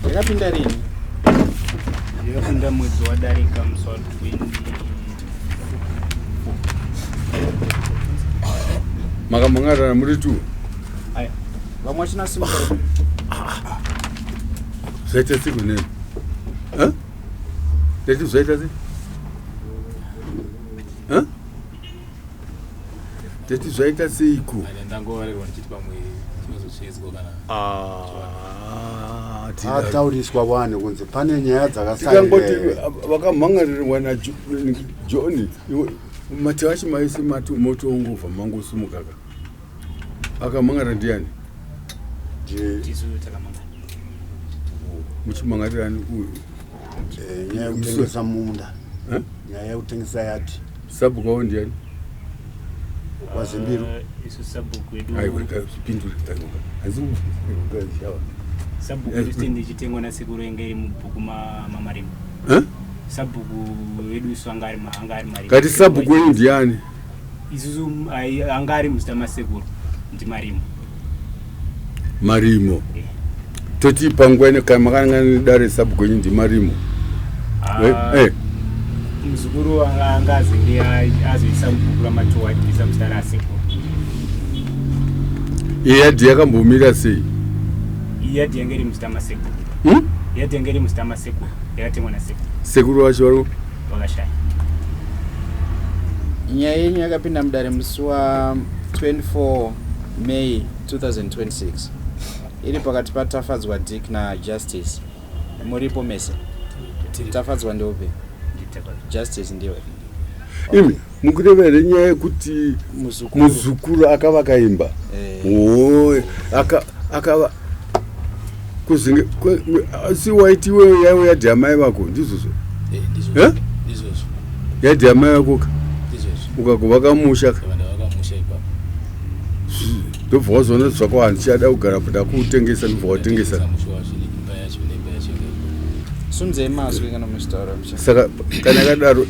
Yakapinda rini? Yakapinda mwedzi wadarika, musi wa 24. Makamhangarana muri two? Aya. Vamwe vachina simuka. Zvaita sei kunei? Eh? Ndati zvaita sei? Eh? Ndati zvaita seiko? Ane ndangovarerwa ndichiti pamwe chinozotsvedzwa kana. Ah, Atauriswa wani kunzi pane nyaya tikangoti dzakasarira. vakamhangarirwa naJohn, mati acho maisi mati motoongobva mangosumukaka. Akamhangara ndiani? Tisu takamangana. Muchimhangarirani uyu? Nyaya yekutengesa munda. Eh? Nyaya yekutengesa yati. Sabhuku wavo ndiani? Wazimbiru. Isu sabhuku wedu. Aiwa, pindure. Hanzi shawa. Sabhuku wedu, stand ichitengwa nasekuru inge iri mubhuku mamarimo. Eh? Sabhuku wedu isu anga ari Marimo. Kati sabhuku wenyu ndiani? Isusu anga ari muzita masekuru ndiMarimo. Marimo? Eh. Toti panguva ino kana makanga nedare, sabhuku wenyu ndiMarimo? Ah, Eh, muzukuru anga azenge azoisa mubhuku ramatowa, achibvisa muzita rasekuru. Iyadhi yakambomira sei? Iyadhi yange iri muzita masekuru. Yadhi yange iri muzita masekuru, yakatengwa nasekuru. Sekuru vacho vari? Vakashaya. Nyaya yenyu yakapinda mudare musi wa 24 May 2026, iri pakati paTafadzwa Dick naJustice. Muripo mese? Tiri. Tafadzwa ndeupi? NdiTafadzwa. Justice ndiwe? Imi mukureva here nyaya yekuti Muzukuru. Muzukuru akavaka imba? Eh. O, akava kuzinge asi waiti iwewe yaiwe yadhi amai vako, ndizvozvo? Eh, ndizvozvo. Eh? Ndizvozvo. Yadhi amai vako ka? Ndizvozvo. Ukagovaka musha ka? Saka ndavakamusha ipapo. Ndobva wazoona zvako, handichada kugara, ndakutengesa, ndobva watengesa. Ndatengesa musha wacho neimba yacho, neimba yacho yanga ipo. Sunzei mazwi kana muchitaura mucha. Saka kana yakadaro,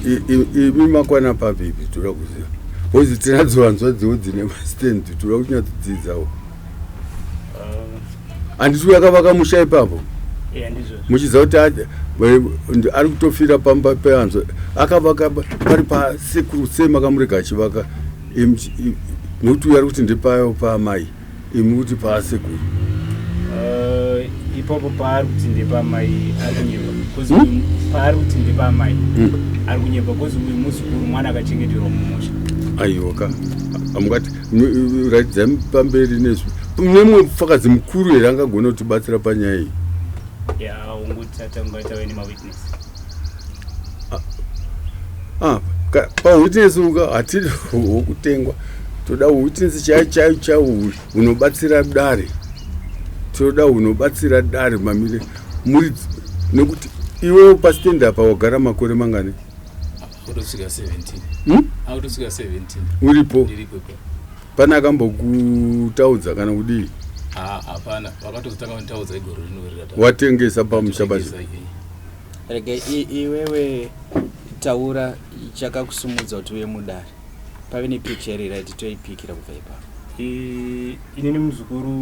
imi makwana papi ipi? Toda kuziva because tinadzo hanzvadziwo dzine mastand, toda kunyatsodzidzawo. Handiti yakavaka musha ipapo? Eya, ndizvozvo. Muchiziva kuti ari kutofira pamba pehanzva akavaka pari pasekuru, sei makamurega achivaka? Nokuti uyo ari kuti ndepayo paamai, imi kuti paasekuru. Ipapo paari kuti ndepamai ari kunyepa because paari kuti ndepamai ari kunyepa because uyu muzukuru, mwana akachengeterwa mumusha. Aiwa ka, amungati ratidzai pamberi nezvi nemumwe mufakazi mukuru here angagona kutibatsira panyaya iyi? Ya, ungoti atanga tave nemawitness. Ah, pawitness uka hatidi wokutengwa, toda witness chaiyo chaiyo chaiwo hunobatsira dare. Toda hunobatsira dare mamire muri, nekuti iwewo pastand apa wagara makore mangani? Akutosvika 17. Akutosvika 17. Uripo? Ndiripo ipapo. Pane akambokutaudza kana kudii? Ah, hapana, vakatozotanga kunditaudza igore rino rata. Watengesa pamusha pacho? Tengesa, eh. Rege iwewe taura chakakusumudza kuti uye mudare, pave nepicture iri right, toipikira kubva ipapo. Inini muzukuru,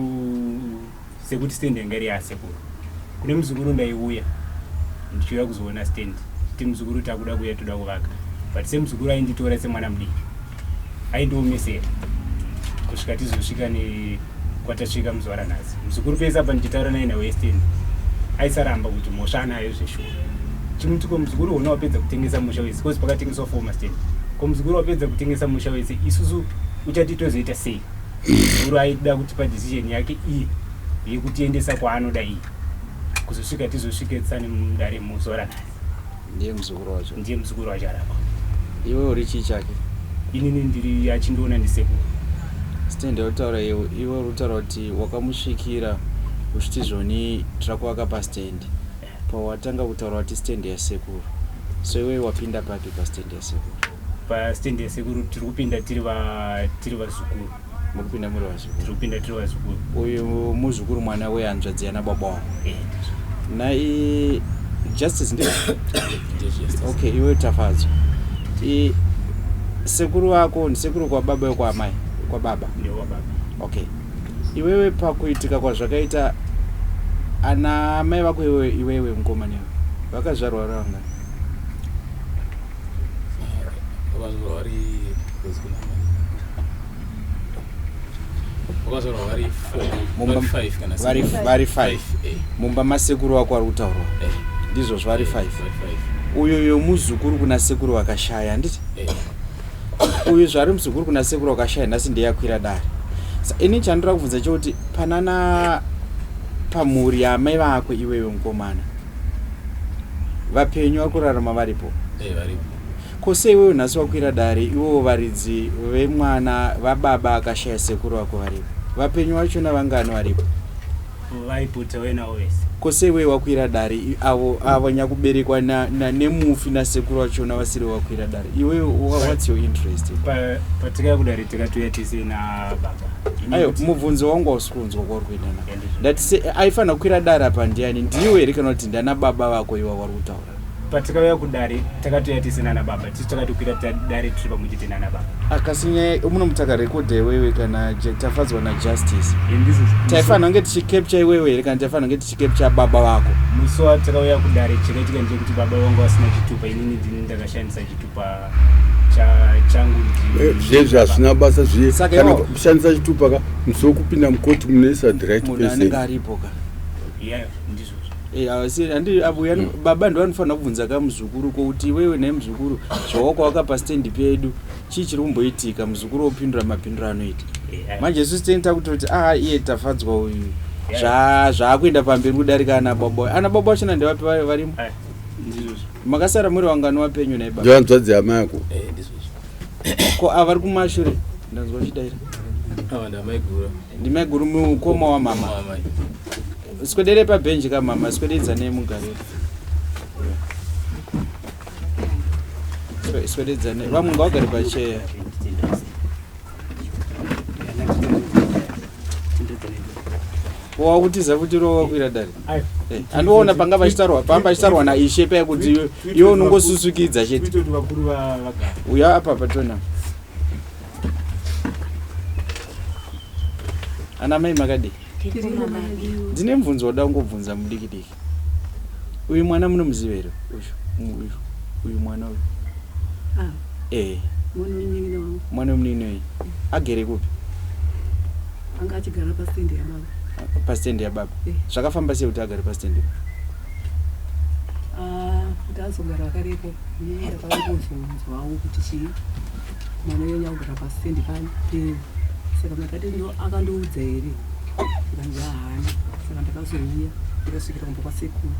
sekuti stand yanga iri yasekuru, kune muzukuru ndaiuya ndichiuya kuzoona stand, ti muzukuru takuda kuuya, toda kuvaka, but semuzukuru ainditora semwana mudiki, aindiomesera kusvika tizosvika nekwatasvika muzuva ranhasi. Muzukuru pese apa ndichitaura naye nawe stand, aisaramba kuti mhosva anayo zveshuwa. Chimuti ko muzukuru hona wapedza kutengesa musha wese, 'cause pakatengeswa four mastand, ko muzukuru wapedza kutengesa musha wese, isusu uchati tozoita sei? Muzukuru aida kutipa decision yake iye yekutiendesa kwaanoda iye, kuzosvika tizosvike tsani mudare muzuva ranhasi. Ndiye muzukuru wacho? Ndiye muzukuru wacho arapa. Iwe uri chii chake? Inini ndiri achindiona ndisekuru. Stand yautaura iwe, iwe uri kutaura kuti wakamusvikira uchiti zvoni tira kuvaka pastand, pawatanga kutaura kuti stand yasekuru, so iwewe wapinda papi pastand yasekuru? Pastand yasekuru tiri kupinda tiri vazukuru. Muri kupinda muri vazukuru? Tiri kupinda tiri vazukuru. Uyu muzukuru mwana wehanzvadzi yana baba wako? Eh, ndizvo. Nai Justice ndiyo? Ndiye Justice. Okay, iwe Tafadzwa, sekuru vako ndisekuru kwababa, wekwaamai, kwababa? Ndewababa. Okay, iwewe pakuitika kwazvakaita Ana mai vako iwewe, iwewe mukoma newe vakazvarwa vari vangani? Vakazvarwa vari kuna mai, vakazvarwa vari four. Vari five kana six. Vari five? Five, eh. Mumba masekuru wako ari kutaurwa? Eh. Ndizvozvo, vari five? Vari five. Uyo yomuzukuru kuna sekuru vakashaya, handiti? Eh. Uyu zvari muzukuru kuna sekuru wakashaya, nhasi ndeyakwira dare. Ini chandira kubvunza chekuti panana pamhuri yamai vako iwewe mukomana, vapenyu vari kurarama varipo? Eh, varipo. Ko sei iwewe nhasi wakwira dare, iwowo varidzi vemwana vababa akashaya sekuru vako varipo? Vapenyu vachona vangani varipo? Varipo, tauya navo vese. Ko sei iwewe wakwira dare, avo nyakuberekwa nemufi nasekuru vachona vasiri wakwira dare? Iwewe what's your interest? Patikauya kudare takatouya tese nababa. Ayo, mubvunzo wangu hausi kunzwa kwauri kuenda nako. Ndizvo. Ndati se aifanira kukwira dare apa ndiani? Ndiwe here kana kuti ndana baba vako iwa vari kutaura? Patikauya kudare takatouya tese nana baba. Tisu takatokwira dare tiri pamwe chete nana baba. Akasi nyaya muno mutakarekodha iwewe kana Tafadzwa naJustice. Ndizvo. Taifanira kunge tichicapture iwewe here kana taifanira kunge tichicapture baba vako? Musi watakauya kudare chakaitika ndechekuti baba vangu vasina chitupa, inini ndini ndakashandisa chitupa changu. Zvezvi hazvina basa zviye. Saka kana iwawo- kushandisa chitupa ka, musi wekupinda mukoti munoisa the right Munhu anenge person. aripo ka. Yeah, ndizvozvo. Eh, handi apo baba ndo vanofanira kubvunza kamuzukuru kokuti iwewe nemuzukuru zvawako wakapa stendi pedu, chii chiri kumboitika? Muzukuru wopindura mapinduro anoita. Manje isusu teni takutoti a iye Tafadzwa uyu zvaakuenda pamberi kudarika ana baba. Ana baba vachona ndevapi varimo? Ndizvozvo. Makasara muri vangani wapenyu nai baba? Ndohanzvadzi yamai ako. Eh, ndizvozvo. Ko ava vari kumashure ndanzwa vachidaira? Ava ndamaiguru. Ndimaiguru, mukoma wamama? Wamai. Swedere pabhenji kamama, swededzanei mugariro. Swededzanei, vamwe ngavagare pacheya. Wakutiza futi ro wakwira dare. Ayo. Andiona panga pachitarwa, panga pachitarwa naishe paya kuti iwe unongosusukidza chete. Tuite kuti vakuru vagare. Uya apa patona. Ana mai, makadii? Ndine mubvunzo wada kungobvunza mudiki diki. Uyu mwana munomuziva here? Uyu, uyu mwana uyu. Ah, mwana wemunin'ina wangu. Mwana wemunini wenyu agere kupi? Anga achigara pastendi yababa. Pastendi yababa? Eh. Zvakafamba sei kuti agare pastendi? Ah, kuti azogara akarepo, inini ndakauya kuzonzwawo kuti chii, mwana wenyu akugara pastendi penyu. Saka makati ndo akandiudza here, ndikanzi haana. Saka ndakazouya ndikasvikira kumba kwasekuru,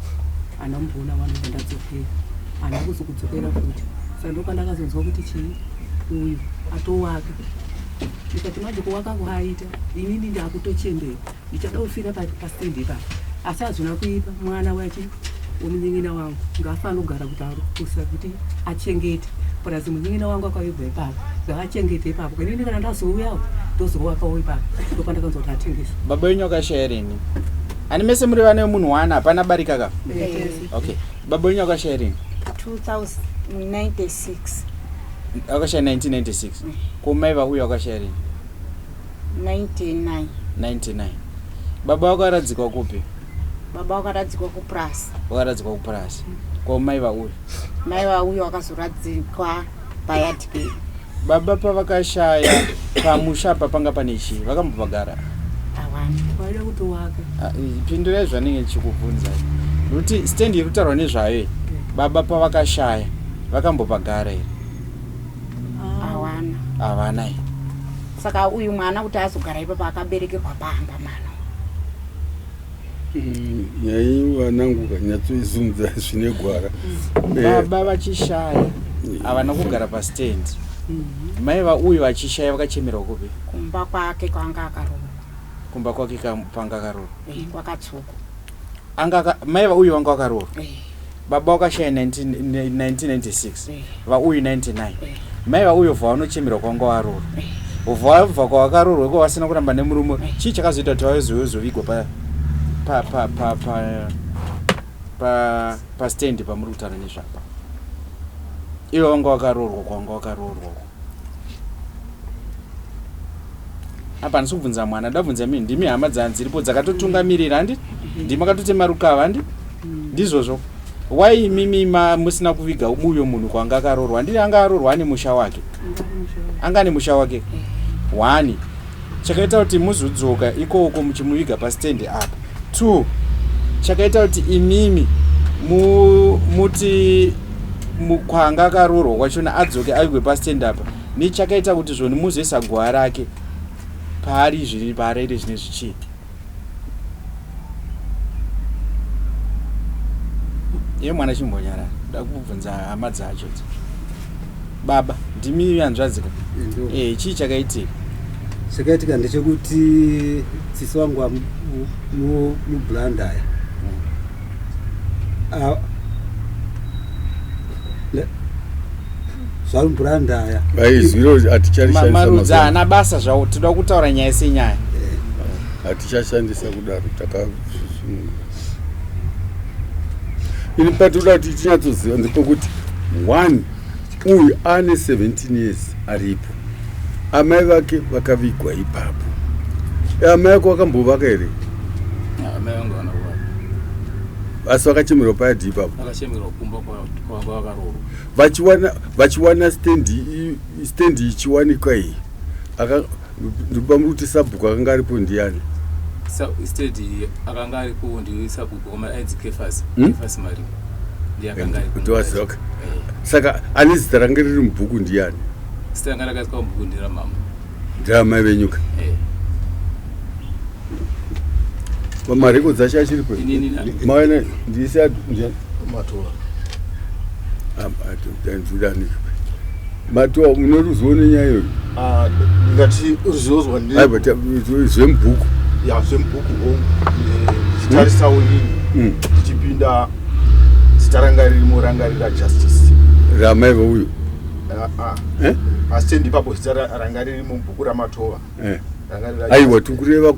hana kumboona vanhu vandadzokera, hana kuzokudzokera futi. Saka ndopandakazonzwa kuti chii, uyu atowaka. Ndikati manje kuwaka kwaaita, inini ndakutochembera, ndichada kufira pastendi ipapo. Asi hazvina kuipa, mwana wachi wemunin'ina wangu ngaafanira kugara kuti arukusa kuti achengete purazi. Munin'ina wangu akaibva ipapo, ngaachengete ipapo. Inini kana ndazouyawo ndozowakawo ipapo. Ndopandakanzwa kuti atengesa. Baba wenyu akashaya rini? Ani mese muri vana vemunhu wana, hapana barika ka? Okay, baba wenyu akashaya rini? 2096. Akashaya 1996. Ko mai vauyu akashaya rini? 99. 99. Baba vakaradzikwa kupi? Baba vakaradzikwa kupurasi. Vakaradzikwa kupurasi. Ko mai vauyu? Mai vauyu vakazoradzikwa payard pedu. Baba pavakashaya, pamusha apa panga pane chii? Vakambopagara? Hawana. Vaida kutowaka. Ah, pindurai zvanenge ndichikubvunzai, nokuti stendi iri kutaurwa nezvayo iyi, baba pavakashaya vakambopagara here? Hawana. Havana here? Saka uyu mwana kuti azogara ipapo akaberekerwa pamba mwana. Nyaya yenyu vanangu kanyatsoizumudza zvine gwara. Baba vachishaya havana kugara pastendi. Mai vauyu vachishaya vakachemerwa kupi? Kumba kwake kwanga akaroorwa. Kumba kwake panga akaroorwa? Eh, kwakatsuku. Mai vauyu vanga vakaroorwa? Eh. Baba vakashaya 1996, Eh. vauyu 99. Eh. Mai vauyu bva vanochemerwa kwanga varoorwa, vabva kwavakaroorwa iko vasina kuramba nemurume. Chii chakazoita kuti vazozovigwa pa pa pa pa pa pa pastendi pamuri kutaura nezvapa, ivo vanga vakaroorwa kwanga vakaroorwa uko? Apa handisi kubvunza mwana, ndabvunza mimi. Ndimi hama dziripo dzakatotungamirira handi? Ndimi makatotema rukava handi? Ndizvozvo. Why imimi musina kuviga uyo munhu kwanga akaroorwa? Handiti anga aroorwa ane musha wake? Anga ane musha wake. One, chakaita kuti muzodzoka ikoko muchimuviga pastendi apa. Two, chakaita kuti imimi muti kwanga akaroorwa kwachona adzoke avigwe pastendi apa, nechakaita kuti zvoni muzoisa guva rake paari zviri paarere zvine zvichii? Iye mwana chimbonyarara, nda kubvunza hama dzacho idzi. Baba, ndimi hanzvadzi ka? Eh, chii chakaitika? Chakaitika ndechekuti sisi wangu muBlandaya zvari muBlandaya. Vaizwiro haticharishandisa. Marudzi haana basa zvawo, tinoda kutaura nyaya senyaya. Hatichashandisa kudaro, takazvisunungura. Ini patoda kuti tinyatsoziva ndepekuti one, uyu ane 17 years aripo, amai vake vakavigwa ipapo. Amai vako vakambovaka here? Amai vangu havana kuvaka. Asi vakachemerwa payadhi ipapo? Vakachemerwa kumba kwanga vakaroorwa. Vachiwana stendi ichiwanikwa iyi, ndipamuri kuti sabhuku akanga aripo ndiani? Stendi akanga aripo ndisabhuku koma ainzi Kefas. Kefas Mari ndiye akanga aripo. Ndowaziva. Saka ane zita range riri mubhuku ndiani? Zita ranga rakaiswa mubhuku nderamama. Nderamai venyuka? Marekodzi acho achiripo? Maona ndisi ndiani? Matoa. Matoa, mune ruzivo nenyaya iyoyo? Ndingati ruzivo rwandine Aiwa, zvemubhuku. Ya, zvemubhuku hongu. Ndichitarisawo inini, ndichipinda, zita ranga ririmo ranga rira Justice. Ramai veuyu? Pasitendi ipapo zita ranga ririmo mubhuku raMatova ranga rira Aiwa, tikureva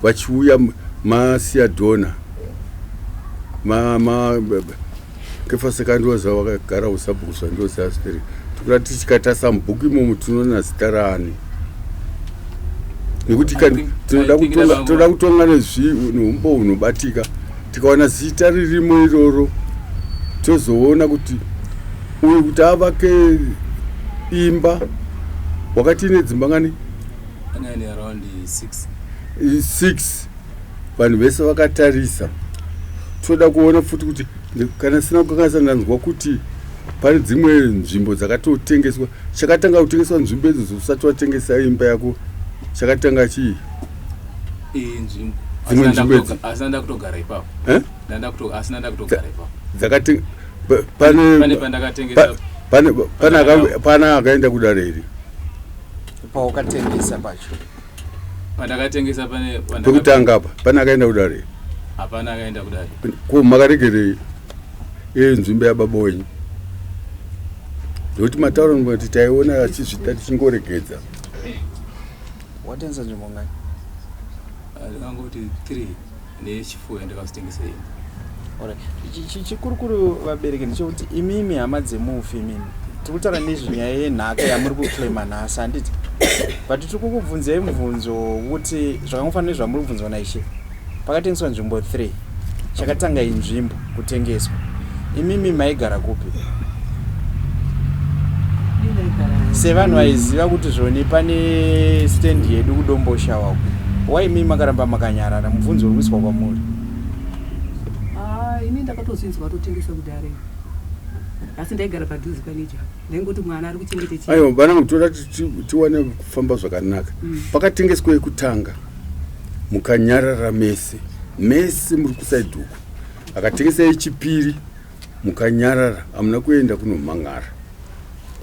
vachiuya masiya dhona kefasekandiwaza vakagara usabhuku zvandoziva zviri tikuda tichikatasa mubhuku imomo tinoona zita raani, nekuti tinoda kutonga neumbo hunobatika. Tikawana zita ririmo iroro, tozoona kuti uyu kuti avake imba wakati ine dzimba ngani? Anga ine around 6. 6, vanhu vese vakatarisa. Toda kuona futi kuti kana sina kukanganisa, ndanzwa kuti pane dzimwe nzvimbo dzakatotengeswa. Chakatanga kutengeswa nzvimbo idzodzo usati watengesa imba yako, chakatanga chii? Iyi nzvimbo. Dzimwe nzvimbo idzi. Asina ndakutogara ipapo. Eh? Asina ndakutogara ipapo. Dzakati pane Pane pandakatengesa. Pane akaenda kudare here? Paukatengesa pacho. Pandakatengesa pane Pekutanga apa pane akaenda kudare? Hapana akaenda kudare. Ko makaregerei iye nzvimbo yababa wenyu? Ndokuti mataura kuti taiona achizvita tichingoregedza. Watengesa nzvimbo ngani? Ndakangoti 3 nechifuyo ndakazotengesa ini. Alright. Chikurukuru vabereki ndechekuti imimi hama dzemufi, imimi tiri kutaura nezvenyaya yenhaka yamuri kuclaima nhasi, handiti? But tiri kukubvunzai mubvunzo wekuti zvakangofanana nezvamuri kubvunzwa naishe. Pakatengeswa nzvimbo 3, chakatanga inzvimbo kutengeswa, imimi maigara kupi sevanhu vaiziva kuti zvoni pane stendi yedu kuDomboshawa uko? Wai imimi makaramba makanyarara? Mubvunzo uri kuiswa kwamuri. Ah, ini ndakatozinzwa watotengesa kudare, asi ndaigara padhuze paneja, ndaingoti mwana ari kuchengete chii. Aiwa bana, toda tiwane kufamba zvakanaka. Pakatengeswa yekutanga mukanyarara mese mese muri kusaidhi uku. Akatengesa yechipiri mukanyarara, hamuna kuenda kunomhan'ara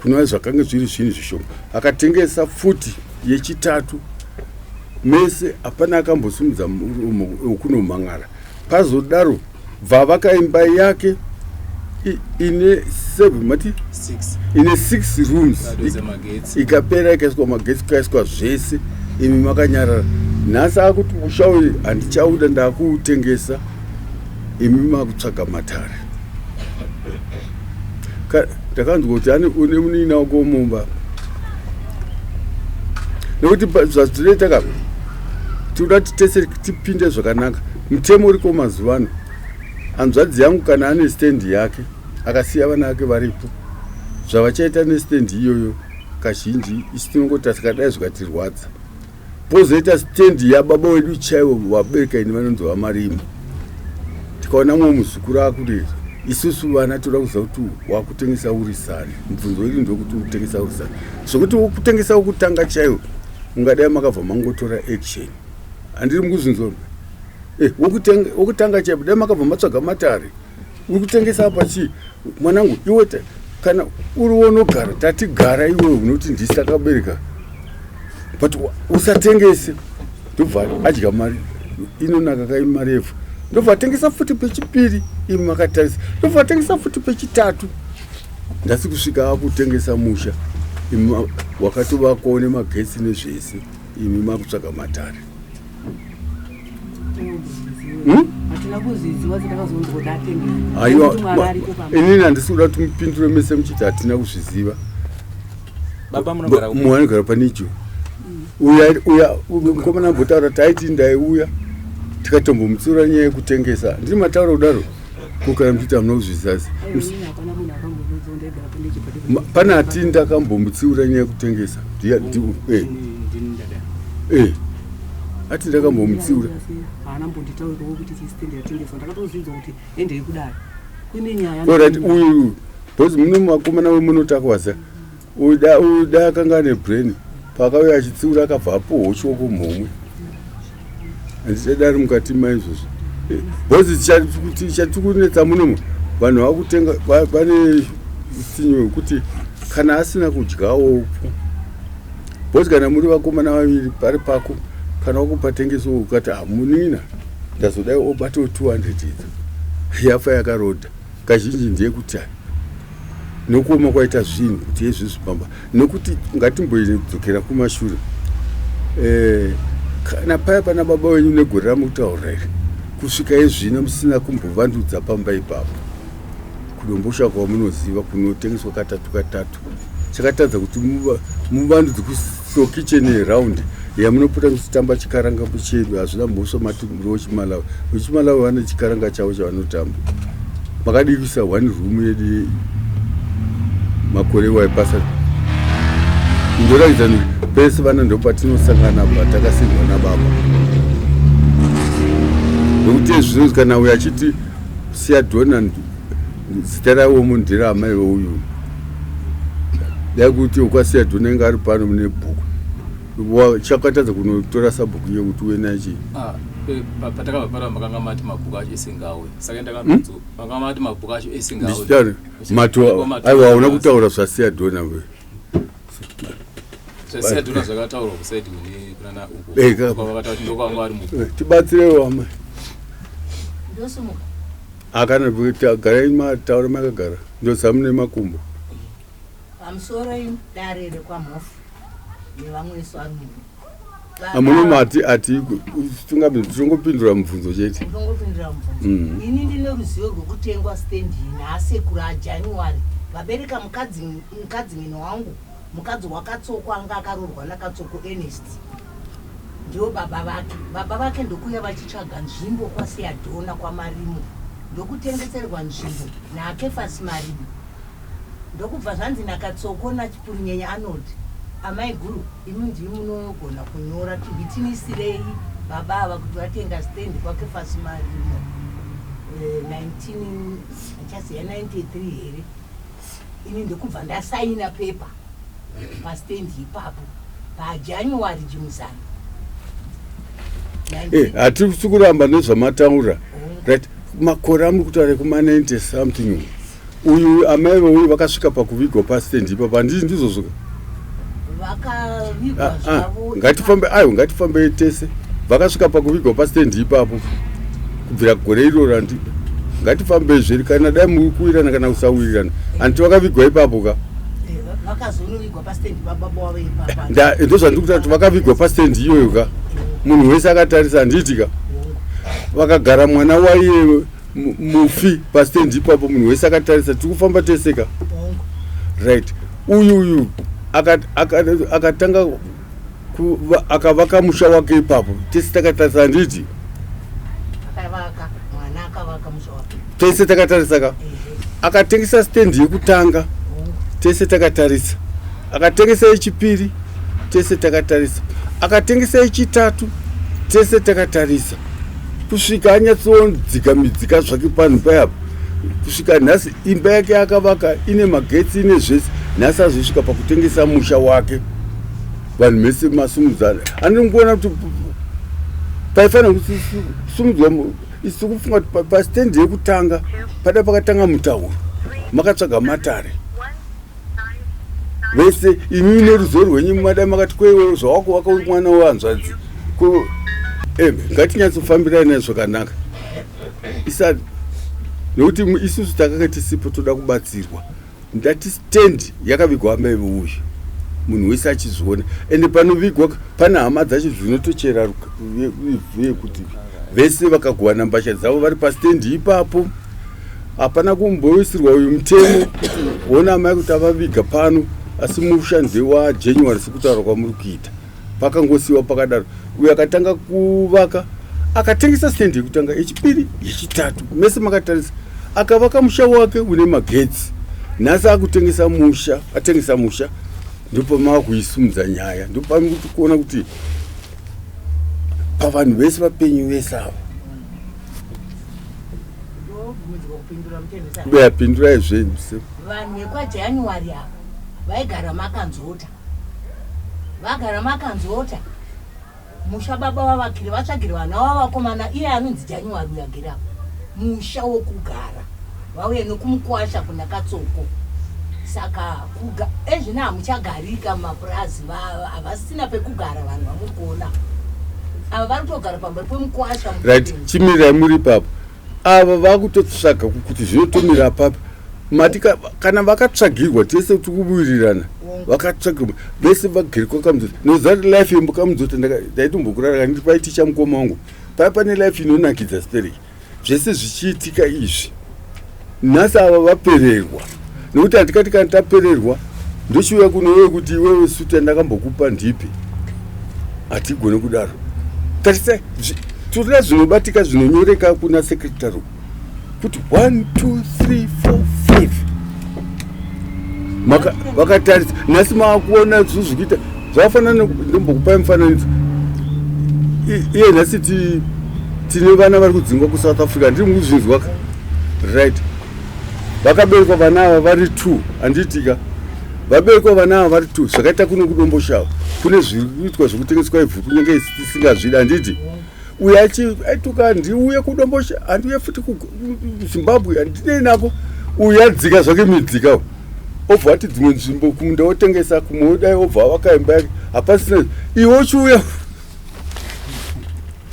kunova zvakanga zviri zvinhu zvishoma. Akatengesa futi yechitatu, mese hapana akambosumudza muromo wekunomhan'ara. Pazodaro bva vakaimba yake ine seven, mati 6. Ine six rooms. Kadoza magetsi. Ikapera, ikaiswa magetsi, ikaiswa zvese, imi makanyarara. Nhasi akuti musha uyu handichauda, ndakuutengesa, imi makutsvaga matare. Ndakanzwa kuti ane une munin'ina wako mumba. Nekuti zvazvinoita ka, tinoda kuti tese tipinde zvakanaka. Mutemo uriko mazuva ano, hanzvadzi yangu kana ane stendi yake akasiya vana vake varipo, zvavachaita nestendi iyoyo kazhinji isu tinongoti tikadai zvikatirwadza. Pozoita stendi yababa wedu chaivo vabereka ini vanonzi vaMarima. Tikaona mumwe muzukuru akuti isusu vana toda kuziva kuti wakutengesa uri sani. Mubvunzo wedu ndokuti ukutengesa uri sani, zvekuti ukutengesa ukutanga chaiwo ungadai makabva mangotora action. Handiri mukuzvinzwa eh, wokutanga chaipo dai makabva matsvaga matare. Uri kutengesa apa chii mwanangu iwe? Kana uri wonogara tatigara iwe unoti ndisi takabereka, but usatengese. Ndobva adya mari inonaka kai mari yevhu, ndobva atengesa futi pechipiri imi makatarisa, ndobva atengesa futi pechitatu, ndasi kusvika akutengesa musha imi wakatovakwawo nemagetsi nezvese, imi makutsvaga matare. Hatina kuzviziva, takazonzwa kuti atengesa. Aiwa. Nekuti mwana aripo pamba. Inini handisi kuda kuti mupindure mese muchiti hatina kuzviziva. Baba munogara kupi? Mumwe anogara panijo uya uya mukomana ambotaura taiti ndaiuya tikatombomutsiura nyaya yekutengesa. Ndiri mataura kudaro ko kana muchiti hamuna kuzviziva? Aiwa, inini hapana munhu akambondiudza kuti ndaigara panejo. Pane ati ndakambomutsiura nyaya yekutengesa. Ndini ndada. Ati ndakambomutsiura. Haana mbonditaurirawo kuti chistendi yatengeswa. Ndakatozinzwa kuti endei kudare kune nyaya. Alright, uyu because muno makomana wemunotakwaza uyu uyu da akanga ane brain, paakauya achitsiura akabva apuhwa chioko mhomwe. Handichadari mukati maizvozvo because chatiri kunetsa munomu, vanhu vakutenga vane utsinye hwekuti kana asina kudyawopo, because kana muri vakomana vaviri pari pako, kana wakupa tengeso ukati hamunina ndazodai obatawo 200 idzo yafa yakarodha kazhinji ndeyekuti hai, nokuoma kwaita zvinhu kuti izvizvi pamba nokuti ngatimbodzokera kumashure. Kana paya pana baba wenyu negore ramutaura iri kusvika izvino musina kumbovandudza pamba ipapo, kudombosha kwamunoziva kunotengeswa katatu katatu, chakatadza kuti muvandudze kuso kitchen round yamunopota muchitamba chikaranga chedu? Hazvina mhosva, mati muri wechiMalawi. VechiMalawi vane chikaranga chavo chavanotamba. Makadii kuisa one room yedu makore waipasa ndoratidza ni pese vana ndopatinosangana patakasirwa nababa, nokuti zvinonzi kana uyo achiti siya dhona zita raiwomo nderamai veuyu, dai kuti ukasiya dhona inge ari pano mune bhuku chakatadza kunotora sabhuku iye kuti uve naye chii? Ah, patakabva pano makanga mati mabhuku acho ese ngauye, saka ndakabvunza makanga mati mabhuku acho ese ngauye. Ndichitaura mato, aiwa, hauna kutaura zvasiya dhona we. Zvasiya dhona zvakataurwa kusaidi kune kunana uko. Kwavakataura kuti ndokwanga vari mubhuku. Tibatsirewo amai. Ndosimuka. Akana garai mataura makagara, ndozamu nemakumbo. Pamusoro dare rekwaMhofu nevamwe vesu vari muno. Amuno mati ati tungamidzi tinongopindura mubvunzo chete. Ndongopindura mubvunzo. Ini ndine ruzivo rwekutengwa stendi naasekuru aJanuary vabereka mukadzi, mukadzi mino wangu, mukadzi wakaTsoko anga akaroorwa naKatsoko Ernest, ndivo baba vake. Baba vake ndokuuya vachitsvaga nzvimbo kwaSiyadhona kwaMarimo, ndokutengeserwa nzvimbo naAkefasi Marimo, ndokubva zvanzi naKatsoko naChipurunyenya Arnold, amai guru, imi ndimi munogona kunyora, tihwitinisirei baba ava kuti vatenga stand kwaKefasi Marimo. 19 achaziya 93 here? Ini ndokubva ndasaina pepa pastendi ipapo paJanuary Jimuzana. Hatisi kuramba nezvamataura, right? Makore amuri kutaura ekuma90 something, uyu amai veuyu vakasvika pakuvigwa pastendi ipapo, handii ndizvozvo? Vakavigwa zvavo. Ngatifambe, aiwa, ngatifambei tese. Vakasvika pakuvigwa pastendi ipapo kubvira gore iroro, handi? Ngatifambei zveri, kana dai muri kuwirirana kana kusawirirana, handiti vakavigwa ipapo ka? Vakazonovigwa pastendi pababa wavo ipapa. Ndozvandiri kutaura kuti vakavigwa pastendi iyoyo ka, munhu wese akatarisa, handiti ka? Vakagara mwana waiye mufi pastendi ipapo, munhu wese akatarisa. Tiri kufamba tese ka? Hongu. Right, uyu akatanga Akavaka musha wake ipapo, tese takatarisa, handiti? Akavaka, mwana akavaka musha wake. Tese takatarisa ka. Akatengesa stendi yekutanga, tese takatarisa. Akatengesa yechipiri, tese takatarisa. Akatengesa yechitatu, tese takatarisa, kusvika anyatsodzika midzika zvake panhu payapa, kusvika nhasi imba yake akavaka ine magetsi, ine zvese. Nhasi azosvika pakutengesa musha wake, vanhu mese masumudzana. Andingoona kuti paifanira kusumudzwa. Isu kufunga kuti pastendi yekutanga pada pakatanga mutauro, makatsvaga matare vese. Imi neruzivo rwenyu madai makati kweiwe zvawakuvaka uri mwana wehanzvadzi. Ngatinyatsofambirai nayo zvakanaka isa, nekuti isusu takanga tisipo, toda kubatsirwa. Ndati stendi yakavigwa amai veuyu, munhu wese achizviona, ende panovigwa pane hama dzacho dzinotochera ivhu yekuti vese vakagovana mbatya dzavo vari pastendi ipapo. Hapana kumboisirwa uyu mutemo kuti ona amai kuti avaviga pano, asi musha ndewaJanuary sekutaura kwamuri kuita. Pakangosiyiwa pakadaro. Uyo akatanga kuvaka akatengesa stendi yekutanga, yechipiri, yechitatu, mese makatarisa. Akavaka musha wake une magetsi. Nhasi akutengesa musha, atengesa musha, ndopamava kuisumudza nyaya. Ndopamuri kuona kuti pavanhu vese vapenyu vese ava. Ndobvumidzwa kupindura, mutendesa? Yapindurai zvenyu. Vanhu vekwaJanuary ava vaigara makanzota, vagara makanzota musha. Baba vavakire, vatsvagire vana vavo vakomana, iye anonzi January uyo agere apo, musha wokugara, vauye nokumukwasha kuna Katsoko. Saka ezvino hamuchagarika mumapurazi, havasisina pekugara. Vanhu vamuri kuona ava vari kutogara pamberi pemukwasha. Right, chimirai muri ipapo. Ava vakutotsvaga kuti zvinotomira papi. Mati kana vakatsvagirwa, tese tikuwirirana, vakatsvagirwa vese vagere kwakamudzota. Noziva kuti life yemukamudzota, ndaitombokurara ndiri paiticha mukoma wangu paya, pane life inonakidza stereki, zvese zvichiitika izvi. Nhasi ava vapererwa, nekuti handikati kana tapererwa ndochiuya kunowe kuti iwewe suti yandakambokupa ndipi. Hatigone kudaro. Tarisa, toda zvinobatika, zvinonyoreka kuna secretary kuti 1 2 3 4 5. Vakatarisa, nhasi maakuona zvinhu zvikuita zvakafanana. Ndombokupai mufananidzo. Iye nhasi tine vana vari kudzingwa kuSouth Africa, ndiri mukuzvinzwa ka? Right, vakaberekwa vana ava vari two, handiitika? Vaberekwa vana ava vari two. Zvakaita kuno kuDomboshawa, kune zviri kuitwa zvekutengeswa ivhu, kunyange isi tisingazvidi, handiti? Uyo aituka, "Handiuye kuDombosha, handiuye futi kuZimbabwe, handinei nako." Uyu adzika zvake midzika, obva ati dzimwe nzvimbo kumunda wotengesa, kumwe wodai, obva avaka imba yake. Hapasina. Iwe uchiuya,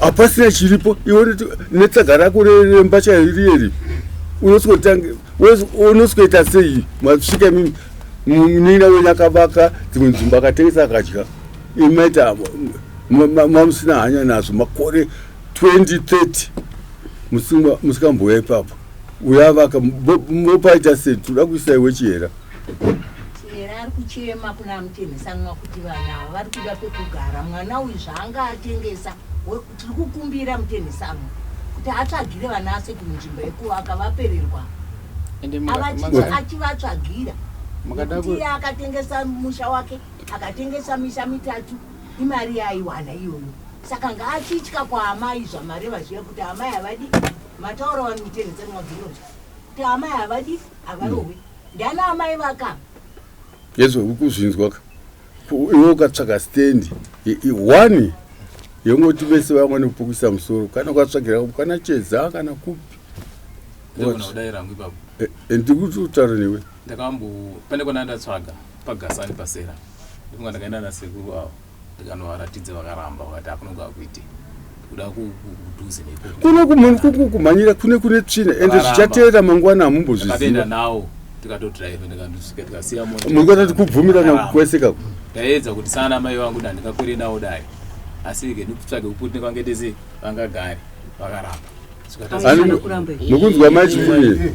hapasina chiripo. Iwe netsaga rako rembatya riyeri unosweta sei? Masvika imimi, munin'ina wenyu akavaka dzimwe nzvimbo, akatengesa, akadya. Imaita mamusina hanya nazvo makore 20 30, musikambouya ipapo. Uyo avaka, mopaita sei? Toda kuisa iwe Chihera. Chihera ari kuchema kuna Mutenhesanwa kuti vanhu ava vari kuda pekugara. Mwana uyu zvaanga atengesa, tiri kukumbira Mutenhesanwa kuti atsvagire vana asekuru nzvimbo yekuvaka, vapererwa. Ende Achivatsvagira Makada nekuti iye akatengesa musha wake, akatengesa misha mitatu, imari yaaiwana iyoyo. Saka ngaachitya kwaamai zvamareva zviya kuti amai havadi. Mataura vanhu, Mutenhesanwa, dzinotya kuti amai havadi, havarohwe. Ndiana amai vaka Yezvo uri kuzvinzwa ka? Iwe ukatsvaga stendi one yongoti vese vamwe nekupukisa musoro, kana ukatsvagira kana Cheza kana kupi. Ndogona kudai rangu ipapo. Ndiri kutaura newe. Ndakambo pane kwana ndatsvaga paGasani pasera, ndifunga ndakaenda nasekuru avo, ndikanovaratidza, vakaramba, vakati hakunonga akuite kuda kudhuze neikoko. Kuno kumhanyira kune tsvina, ende Vakaramba. zvichateera mangwana. Ndakatoenda Hamumbozviziva. nawo, tikatodhiraivha, ndikandosvika, tikasiya mota. Muri kuona kuti kubvumirana Vakaramba. kwese kako. Ndaedza kuti sana mai vangu ndandingakwire nawo dai, asi ke ndikutsvage kuputi nekwange se vangagare, vakaramba. Kuramba izvi. Mukunzwa mai Chipfuye?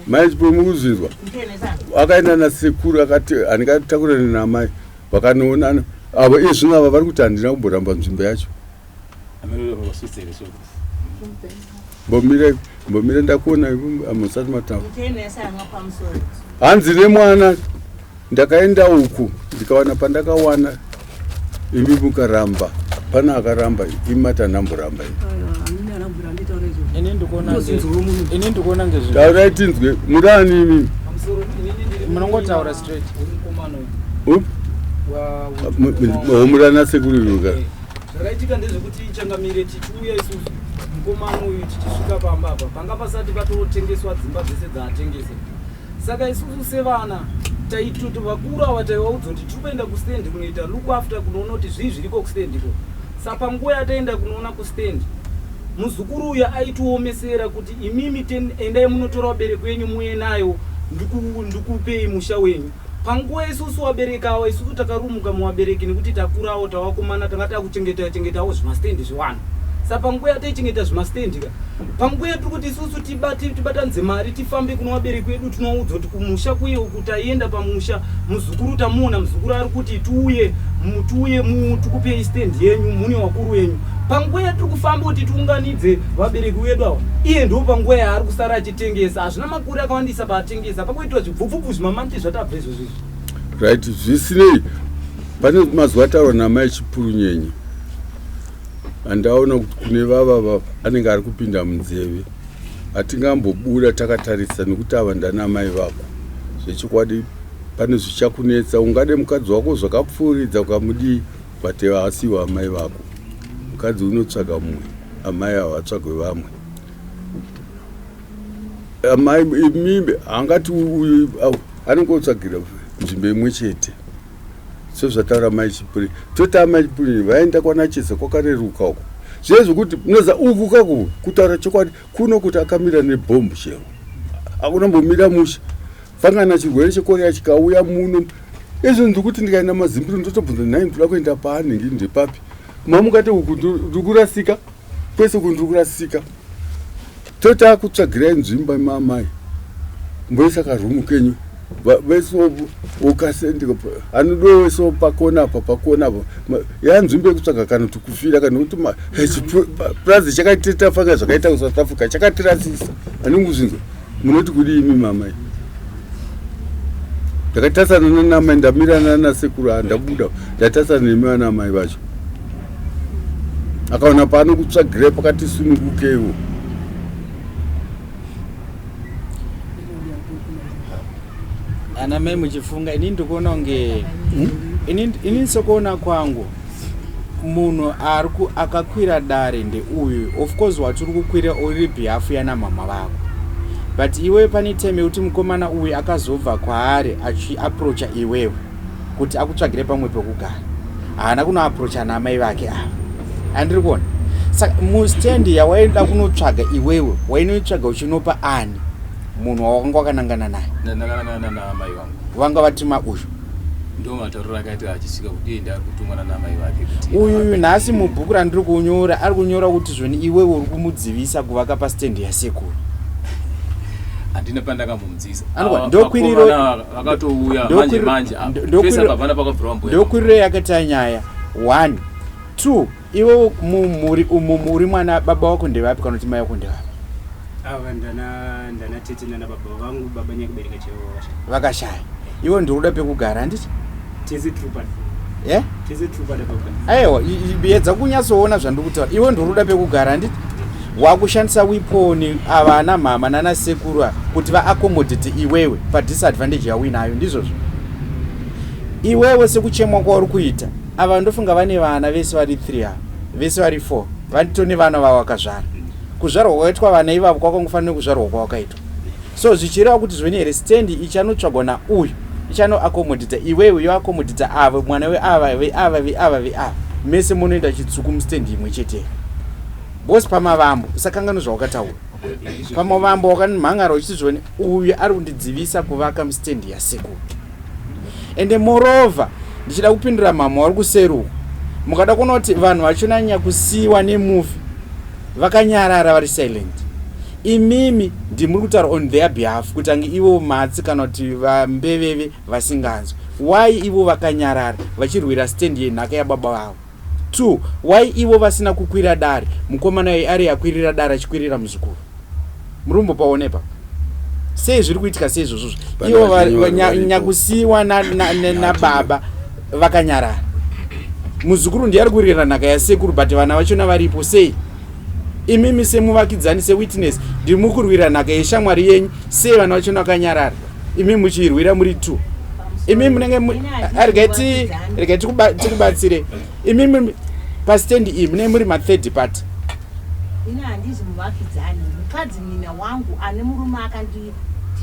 Mai Chipfuye, mukuzvinzwa? Mutenhesanwa. Akaenda nasekuru, akati handingatakurane namai. Vakanoonana. Avo iye zvino ava vari kuti handina kumboramba nzvimbo yacho. Mbomira mbomira ndakuona musati mataura. Hanzi nemwana ndakaenda uku ndikawana pandakawana imi mukaramba pana akaramba imi mati andamboramba imi. Ini ndikuona ngezvi. Taurai tinzwe murani imi. Munongotaura straight. Up. Homurana sekuru yuka. Zvakaitika ndezvekuti changamire tichiuya isusu mukomana uyu tichisvika pamba apa panga pasati patotengeswa dzimba dzese dzaatengesa. Saka isusu sevana taitoti vakuru ava taivaudza kuti tiri kuenda kustand kunoita look after kunoona kuti zvii zviriko kustand iko. Sa panguva yataenda kunoona kustand muzukuru uya aitiomesera kuti imimi ten, endai munotora vabereki venyu muuye nayo ndikupei musha wenyu. Panguva isusu vabereki ava isusu takarumuka muvabereki nekuti takurawo tavakomana tanga takuchengeta chengetawo zvimastand zvevanhu. Sa panguva yataichengeta zvimastand ka panguva yatiri kuti isusu tibate tibatanidze mari tifambe kuno vabereki vedu tinovaudza kuti kumusha kuye uku taienda pamusha muzukuru tamuona muzukuru ari kuti tiuye tiuye tikupei stand yenyu mune wakuru wenyu panguva yatiri kufamba kuti tiunganidze vabereki vedu ava iye ndo panguva yaari kusara achitengesa hazvina makore akawandisa paatengesa pakuitwa zvibvubvubvu zvimamanti zvatabva izvozvo izvi Right, zvisinei pane mazuva ataurwa namai Chipurunyenye andaona kuti kune vava vava anenge ari kupinda munzeve hatingambobuda takatarisa nekuti ava ndanamai vako zvechokwadi pane zvichakunetsa ungade mukadzi wako zvakapfuuridza ukamudii but haasiwo amai vako mukadzi unotsvaga mumwe amai ava vatsvagwe vamwe amai imimi angati uyu anenge otsvagira nzvimbo imwe chete sezvataura mai Chipuri toti amai Chipuri vaenda kwanachesa kwakareruka uko zviye zvekuti munoza uku kaku kutaura chokwadi kuno kuti akamira nebhombu chero akuna mbomira mushe fangana chirwere chekorea chikauya muno izvo ndikuti ndikaenda mazimbiro ndotobvunza nhai ndoda kuenda paanenge ndepapi mamungati uku ndirikurasika kwese uku ndirikurasika toti akutsvagirai nzvimbo imamai mboisa karumu kenyu vese ukasendeka anodo wese pakona apa pakona apa yanzvimbo yekutsvaga kana kuti kufira kana kuti purazi chakaitita fanga zvakaita kusouth africa chakatirasisa anenge kuzvinzwa munoti kudii imi mamai ndakatasana nanamai ndamira nanasekuru handabuda ndatasana nemi vanamai vacho akaona paano kutsvagirai pakati sunungukeiwo ana mai muchifunga ini ndikuona kunge Ini sekuona kwangu munhu ari akakwira dare ndeuyu of course watiri kukwira uri behalf yana mama vako but iwe pane time yekuti mukomana uyu akazobva kwaari achiaproacha iwewe kuti akutsvagire pamwe pekugara haana kunoaproacha naamai vake ava andiri kuona saka mustand yawaida kunotsvaga iwewe wainoitsvaga uchinopa ani munhu wawakanga wakanangana naye ndakanangana naamai vangu vanga vatima uyu ndo matauriro akaita achisvika kuti iye ndaari kutumwa nanamai vake kuti uyuyu nhasi mubhuku randiri kunyora ari kunyora kuti zvoni iwewe uri kumudzivisa kuvaka pastendi yasekuru handina pandakambomudzivisa Anokwa, ndokwiriro- Vakomana vakatouya manje manje apa. Pese apa hapana pakabvira wamboya ndokwiriro yakaita nyaya one two iwe mumhuri umu muri mwana baba wako ndevapi kana kuti mai wako ndevapi Ava ndana ndana tete nana baba vangu baba nyakubereka chaivo vakashaya. Vakashaya. Iwe ndikuda pekugara handiti? Tese tiri pada. Eh? Tese tiri pada pekugara. Aiwa, yedza kunyatsoona zvandiri kutaura. Iwe ndikuda pekugara handiti? Wakushandisa wiponi ava ana mhama nana sekuru ava kuti vaaccommodate iwewe padisadvantage yauinayo ndizvozvo? Iwewe sekuchemwa kwauri kuita ava ndofunga vane vana vese vari 3 ava vese vari 4 vanitone vana vavakazvara. Kuzvarwa kwakaitwa vana ivavo kwakangofanira nekuzvarwa kwawakaitwa. So zvichireva kuti zvoni here stand ichanotsvagwa nauyu ichanoakomodhita iwewe yoakomodhita avo mwana weava veava veava veava mese munoenda chitsvuku mustand imwe chete because pamavambo usakanganwe zvawakataura pamavambo wakamhangara uchiti zvoni uyu ari kundidzivisa kuvaka mustand yasekuru ende moreover ndichida kupindura mhamha wari kuseri uko mukada kuona kuti vanhu vachonanya kusiiwa nemufi vakanyarara vari silent. Imimi ndimuri kutaura on their behalf kuti ange ivo matsi kana kuti vambeveve vasinganzwi. Why ivo vakanyarara vachirwira stand yenhaka yababa vavo? 2 why ivo vasina kukwira dare mukomana uyu ari akwirira dare achikwirira muzukuru? Muri kumbopaona ipapo? Sei zviri kuitika seizvozvozvo? Pane Ivo vachinyorwa varipo. nyakusiyiwa nababa vakanyarara. Muzukuru ndiye ari kurira nhaka yasekuru but vana vachona varipo sei? Imimi semuvakidzani sewitness ndimi kurwira nhaka yeshamwari yenyu sei vana vachona vakanyarara imi muchiirwira muri two? Imi munenge regai tikubatsire. Imi pastand iyi munenge muri mathird party. Ini handizi muvakidzani, mukadzi nina wangu ane murume akanditi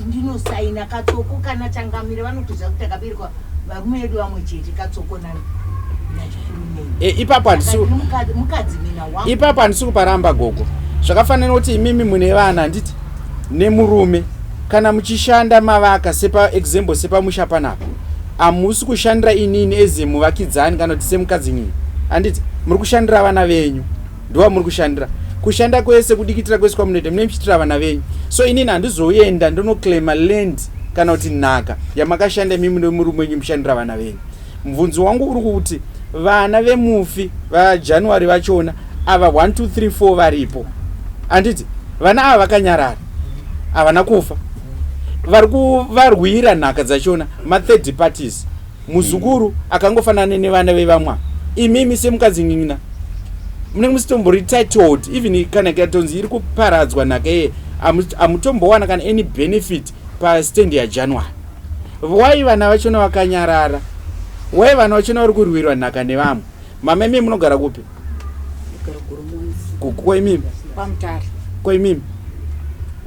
ndinosaina Katsoko kana Changamire vanotoziva kuti takaberekwa varume vedu vamwe chete, Katsoko naChikurumeni. Ipapo handisi Mukadzi nina wangu. Ipapo handisi kuparamba gogo. Zvakafanana kuti imimi mune vana handiti nemurume kana muchishanda mavaka sepa example sepamusha panapa hamusi kushandira inini as muvakidzani kana kuti semukadzi nyini handiti muri kushandira vana venyu ndova muri kushandira kushanda kwese kudikitira kwese kwamunoita munenge muchiitira vana venyu so inini handizoenda ndonoclaima land kana kuti nhaka yamakashanda imimi nemurume wenyu mushandira vana venyu. Mubvunzo wangu uri kuti vana vemufi vaJanuary vachona ava 1 2 3 4 varipo handiti vana ava vakanyarara havana kufa vari kuvarwira nhaka dzachona mathird parties muzukuru akangofanana nevana vevamwe imimi semukadzi nyina munenge musitombori titled even kana ikatonzi iri kuparadzwa nhaka iye hamutombowana kana any benefit pastand yaJanuary. Why vana vachona vakanyarara? Why vana vachona vari kurwirwa nhaka nevamwe? Mama imimi munogara kupi? Ko imimi? Kwamutare. Ko imimi?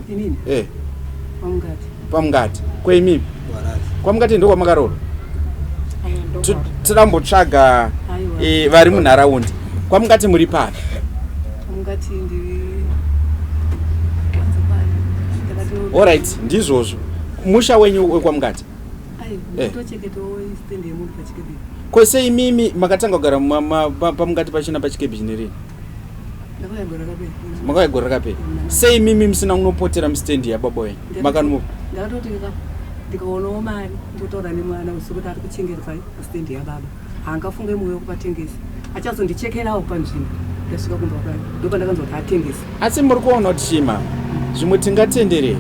Inini? Eh. Kwamungati. Kwamungati. Ko imimi? Kwamungati ndiko kwamakaroora? Tirambotsvaga vari munharaunda. Kwamungati muri papi? Kwamungati ndiri. Alright, ndizvozvo. Musha wenyu wekwamungati? Ko sei imimi makatanga kugara pamungati pachona pachikebhi chinerini? Makauya gore rakapera. Sei imimi musina kunopotera mustendi yababa wenyu? Makanomupa? Ndakatoti ndikaonawo mari ndotaura nemwana usi kuti ari kuchengetwa pastendi yababa. Haangafunge mwoyo wekupatengesa. Achazondichekerawo panzvimbo. Ndasvika kumba kwake. Ndopandakanzwa kuti atengesa. Asi muri kuona kuti chii mama? Zvimwe tingatenderera.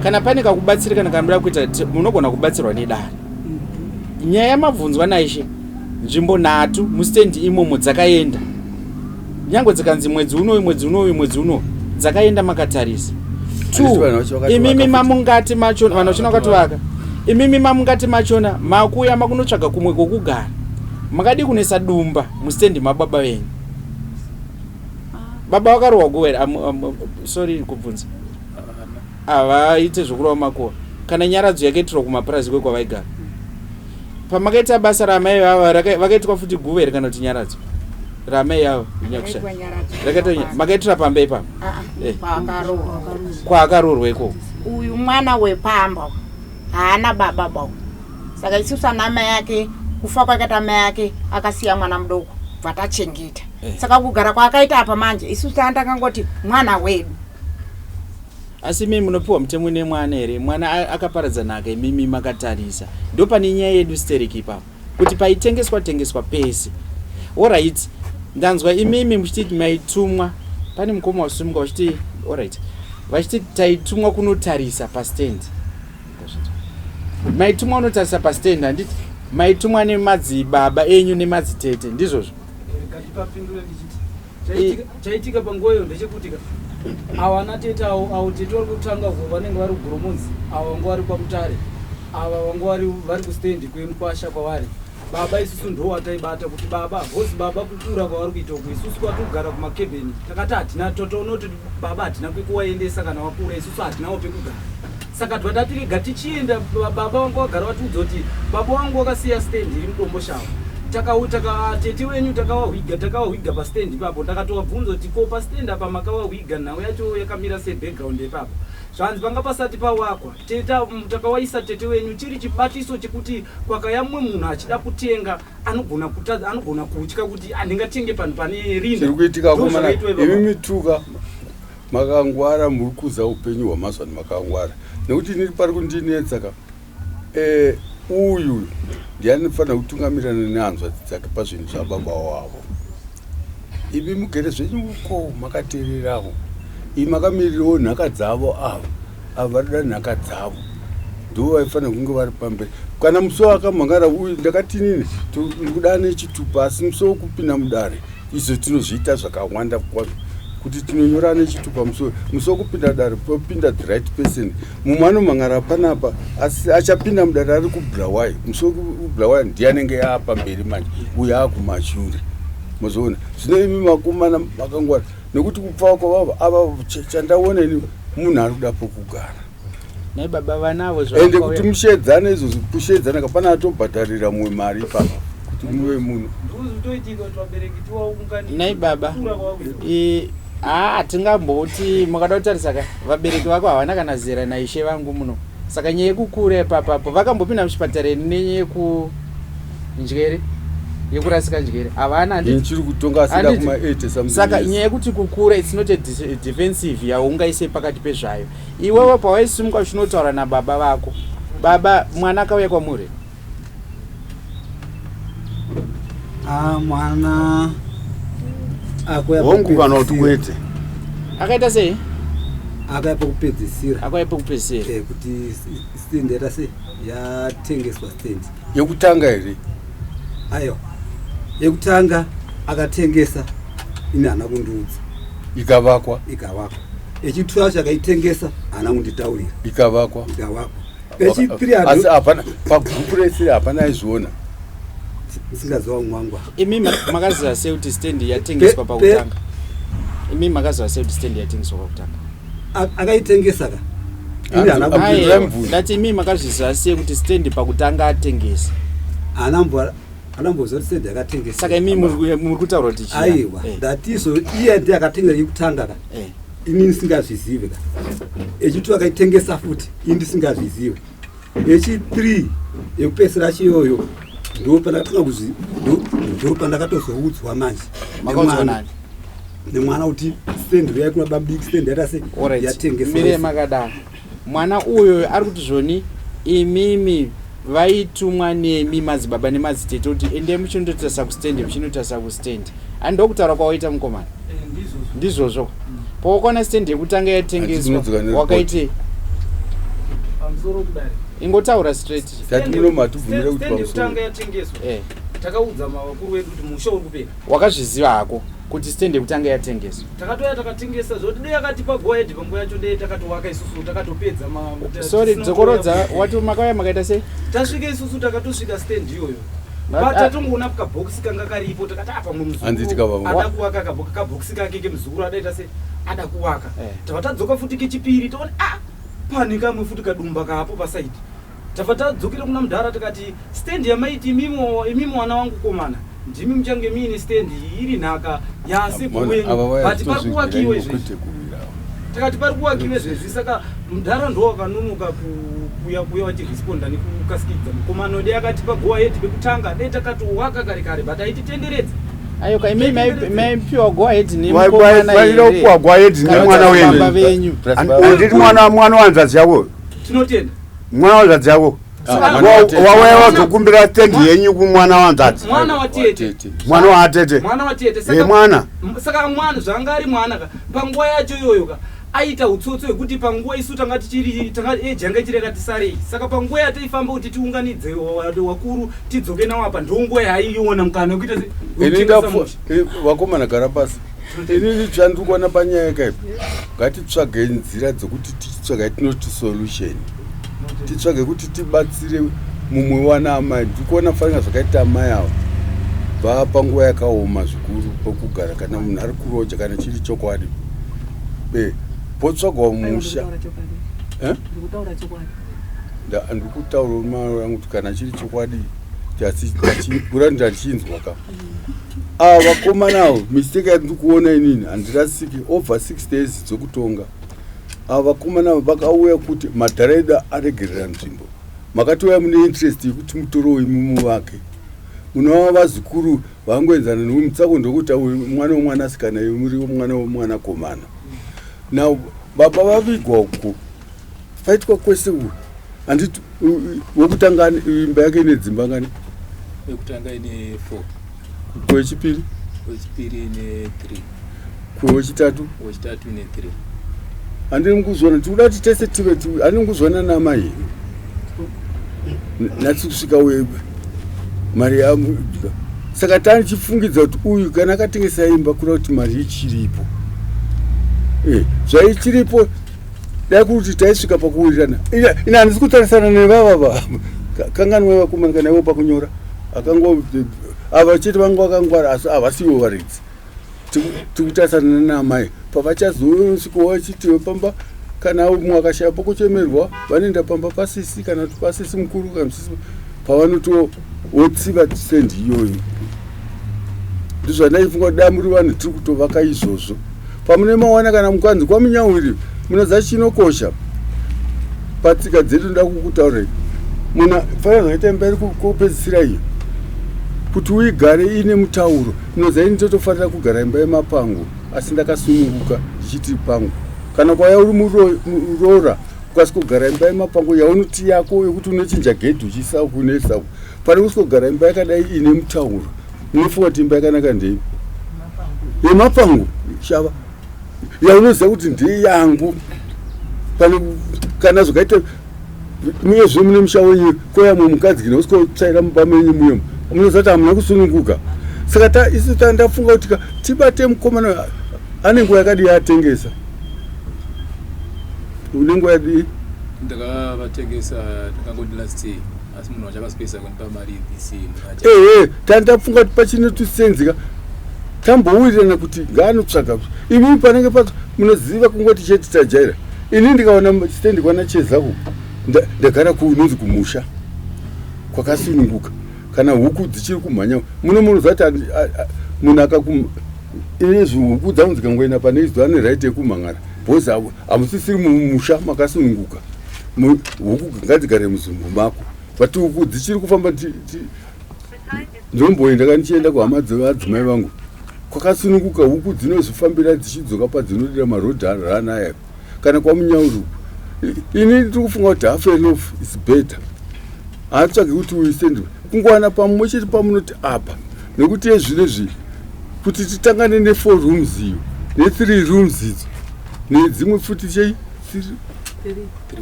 Kana pane kakubatsirikana kanoda kuita munogona kubatsirwa nedare. Nyaya yamabvunzwa naIshe nzvimbo nhatu mustendi imomo dzakaenda. Nyangwe dzikanzi mwedzi unoyu mwedzi unoyu mwedzi unoyu dzakaenda makatarisa. Two, imimi mamungati machona vanhu vachona vakatovaka. Imimi mamungati machona makuya makunotsvaga kumwe kwokugara. Makadii kunoisa dumba mustendi mababa venyu? Baba vakarohwa guva here? Sorry kubvunza. Havaite zvokurova makuva. Kana nyaradzo yakaitirwa kumapurazi kwekwavaigara. Pamakaita basa raamai vava vakaitwa futi guva here kana kuti nyaradzo? Raamai ava nyakusha. Rakaitwa makaitira pamba ipapo. Kwaakaroorwa. Kwaakaroorwa ikoko. Uyu mwana wepamba haana baba bau. Saka isusu ana mai ake kufa kwakaita mai ake akasiya mwana mudoko bva tachengeta. Saka kugara kwaakaita apa manje isusu tandakangoti mwana wedu. Asi imimi munopiwa mutemo nemwana here? Mwana akaparadza nhaka imimi makatarisa. Ndopane nyaya yedu stereki ipapo. Kuti paitengeswa tengeswa pese. Alright. Ndanzwa imimi muchiti maitumwa. Pane mukoma wasimuka vachiti alright. Vachiti taitumwa kunotarisa pastand. Maitumwa kunotarisa pastand handiti? Maitumwa nemadzibaba enyu nemadzitete ndizvozvo? Ngatipapindure ndichiti chaitika panguva iyo ndechekuti ava ana tete avo avo tete vari kutanga uko vanenge vari kuGoromonzi, ava vanga vari kwaMutare, ava vanga vari kustendi kwemukwasha kwavari. Baba isusu ndo wataibata kuti baba hozi baba kukura kwavari kuita uku isusu kwatogara kumakebheni takati hatina totoona kuti baba hatina kwekuwaendesa kana wakura isusu hatinawo pekugara. Saka twatati rega tichienda baba vangu vagara vatiudza kuti baba wangu wakasiya stand iri muDomboshawa. Taka tete wenyu takawahwiga takawahwiga pastand ipapo. Ndakatovabvunza kuti ko pastand apa makawahwiga nhau yacho yakamira sei background ipapo. Zvanzi panga pasati pawakwa. Tete takawaisa tete wenyu chiri chibatiso chekuti kwakaya mumwe munhu achida kutenga anogona kutadza anogona kutya kuti handingatenge panhu pane rinda. Chiri kuitika komana imi mituka. Makangwara, muri kuza upenyu hwamazuvano, makangwara nekuti inini pari kundinetsa ka. Uyu ndiye anofanira kutungamirana nehanzvadzi dzake pazvinhu zvababa wavo. Imi mugere zvenyu uko makateererawo, imi makamirirawo nhaka dzavo. Ava vanoda nhaka dzavo, ndo vaifanira kunge vari pamberi. Kana musi wakamhangara uyu, ndakatinini ndikuda nechitupa, asi musi wekupinda mudare, izvo tinozviita zvakawanda kwazvo kuti tinonyora nechitupa. Musi wekupinda dare popinda the right person. Mumwe anomhangara panapa, asi achapinda mudare ari kuBulawayo. Musi wekuBulawayo ndiye anenge aapamberi, manje uyo aakumashure. Mozoona zvino imi makomana makangwara, nekuti kupfava kwavavo ava, chandaona ini, munhu ari kuda pokugara. Nai baba, vanavo. Ende kuti mushedzane izvozvo, kushedzana kapana atobhadharira mumwe mari ipapa kuti muve munhu. Ndozvitoitika kuti vabereki tiwaunganidze. Nai baba, haa, tingamboti makada kutarisa ka, vabereki vako havana kana zera naishe vangu muno. Saka nyaya yekukura ipapapo, vakambopinda muchipatara eni nenyaya yekunjere, yekurasika njere, havana, handiti? Ini chiri kutonga asida Handiti? kuma 80 something Saka years. nyaya yekuti kukura, it's not a defensive yaungaise pakati pezvayo. Iwewe pawaisimuka uchinotaura nababa vako, baba mwana akauya kwamuri? Ah, mwana akuya Hongu kana kuti pekupedzisira. kwete? Akaita sei? Akauya pekupedzisira. Akauya pekupedzisira. Kuti stand yaita sei, yatengeswa stand. Yekutanga here? Aiwa, yekutanga akatengesa, ini haana kundiudza. Ikavakwa. Ikavakwa. Echitwo yacho akaitengesa, haana kunditaurira. Ikavakwa. Ikavakwa. Pechipiri. Asi hapana pagurupu rese, hapana aizviona. Ndisingaziva mwangu. Imi makaziva sei kuti stand yatengeswa pakutanga? Imi makaziva sei kuti stand yatengeswa pakutanga? Akaitengesa ka, ini haana Aiwa, kundiudza. ndati imi makazviziva sei kuti stand pakutanga atengesa? Haana mboziva kuti stand yakatengesa. Saka imi muri kutaura kuti chii? Aiwa, ndatiso iye ndiye akatengesa yekutanga ka, ini ndisingazvizive ka. Echitwo akaitengesa futi, ini ndisingazvizive. Yechi3 yekupedzisira chiyoyo, ndo pandakatozoudzwa manje. Makaudzwa Nemwana. nani? Nemwana, kuti stand uyai kuna babudiki, stand yaita se Alright. yatengeswa. Mire makadaro, mwana uyo ari kuti zvoni imimi vaitumwa nemi madzibaba nemadzitete kuti endei muchindotarisa kustand, muchindotarisa kustand. Ani ndokutaura kwawaita mukomana? Ndizvozvo. Pawakaona stand yekutanga yatengeswa, Handinodzoka nereport. wakaitei? Pamusoro kudare. Ingotaura straight. Tati muno matibvumire kuti Stand yekutanga pamusoro. yatengeswa, takaudza mavakuru vedu kuti musha uri kupera. Wakazviziva hako kuti stand yekutanga yatengeswa? Takatoya takatengesa, zvoti dei akatipa go ahead panguva yacho, dei takatowaka isusu takatopedza Sorry, tisina dzokorodza. kuuya. Wati makauya makaita sei? Tasvika isusu, takatosvika stand iyoyo, tatongoona kabhokisi kanga karipo. Takati apa mwe Handiti muzukuru kava- ada kuwaka kabhokisi kake kemuzukuru, adaita se ada kuwaka. Tabva tadzoka futi kechipiri, taona a pane kamwe futi kadumba kapo pasaidi. Tabva tadzokera kuna mudhara, tikati stand yamaiti imimi mwana wangu komana, ndimi muchange muine stand iyi iri nhaka yasekuru Mona, wenyu, ava vaya but pari kuwakiwa izvezvi. kwete kuwira. Takati pari kuwakiwa izvezvi. Saka mudhara ndo wakanonoka kuuya kuuya vachiresponda nekukasikidza mukomana. Dei akatipa go ahead pekutanga, dei takatowaka kare kare, but aititenderedza. Ayoka, imi maipiwa go ahead Waifanira kupiwa go ahead nemwana baba wenyu. venyu. Handiti mwana wanzadzi yako? Tinotenda. Mwana wanzadzi yako. Ah, mwana watete. Wauya wazokumbira stendi yenyu kumwana wanzadzi. Mwana watete. Mwana watete. Mwana watete. Mwana. Saka mwana zvanga ari mwana ka, panguva yacho iyoyo ka, aita utsotso hwekuti panguva isu tanga tichiri, tanga eji yanga ichiri yakati sarei. Saka panguva yataifamba kuti tiunganidze wakuru tidzoke nawo apa, ndonguva yaaiona mukana wekuita Ini wekutengesa musha. Vakomana, gara pasi. Inini chandiri kuona panyaya kaipa, ngatitsvagei nzira dzekuti titsvagai tinoti solution, titsvage kuti tibatsire mumwe wana amai. Ndiri kuona fanira zvakaita amai ava vaa panguva yakaoma zvikuru pokugara. Kana munhu ari kuroja, kana chiri chokwadi, potsvagwa musha. Eh? Ndikutaura chokwadi. Ndiri kutaura maro yangu kuti kana chiri chokwadi, kura ndachinzwa ka. Ava vakomana avo, mistake yandiri kuona inini, handirasiki, over 6 days dzokutonga, ava vakomana ava vakauya kuti madhara edu aregerera nzvimbo. Makatouya mune interest yekuti mutorowo imi muvake. Munova vazukuru vangoenzana nemutsako, ndokuti uyu mwana womwanasikana, iwe muri mwana womwanakomana. Now baba vavigwa uko paitwa kwese uku handiti wekutanga imba yake ine dzimba ngani? Wekutanga ine 4. Wechipiri? Wechipiri ine 3. Wechitatu? Wechitatu ine 3. Handiri mukuzviona tikuda kuti tese tive handiri mukuzviona namai nhasi kusvika uye mari yamu saka tanichifungidza kuti uyu kana akatengesa imba kuda kuti mari ichiripo eh, zvaichiripo dai kuti taisvika pakuwirirana ine handisi kutarisana nevavava kanganwe vakomana kana ivo pakunyora akango ava chete vanga vakangwara asi havasivo varidzi tikutarisana naamai pavachazosvikawo vachiti pamba kana umwe akashaya pokuchemerwa vanoenda pamba pasisi kana kuti pasisi mukuru kana sisi pavanotowotsiva sendi iyoyo ndizvandaifunga kuti dai muri vanhu tiri kutovaka izvozvo pamune mawana kana mukanzi kwamunyawiri munoziva chinokosha patsika dzedu ndoda kukutaurirai muna fanira zvakaita imba iri kupedzisira iyo kuti uigare ine mutauro inoziva ini totofanira kugara imba yemapango asi ndakasununguka ndichiti pango kana kwaya uri muroora ukasikogara imba yemapango yaunoti yako yekuti unochinja gedhi uchiisa uku unoisa uku pane kusikogara imba yakadai ine mutauro unofunga kuti imba yakanaka ndei yemapango shava yaunoziva kuti ndeyangu pane kana zvakaita muyezve mune musha wenyu koya mumwe mukadzi kina usikotsvaira mumba menyu muye munoziva kuti hamuna kusununguka saka ta isu tandafunga kuti tibate mukomana ane nguva yakadii atengesa une nguva yadii ndakavatengesa ndakangoti last year asi munhu wacho akazopedzisa kundipa mari this year ehe tandafunga kuti pachine tusenzika tambowirirana kuti ngaanotsvaga imimi panenge pa munoziva kungoti chete tajaira ini ndikaona chitendi kwana chezaku ndagara kunonzi kumusha kwakasununguka kana huku dzichiri kumhanya muno munoziva kuti munhu akakum ini huku dzangu dzikangoenda pane idzo ane right yekumhan'ara because hamusisiri mumusha makasununguka huku ngadzigare muzumbu mako but huku dzichiri kufamba ndomboenda ka ndichienda kuhama dzevadzimai vangu kwakasununguka huku dzinozvifambira dzichidzoka padzinodira maroad run aya kana kwamunyauri ini ndiri kufunga kuti half a loaf is better haatsvage kuti uisend kungowana pamwe chete pamunoti apa nekuti yezvinezvi kuti titangane nefour rooms iyo nethree rooms idzo nedzimwe futi chei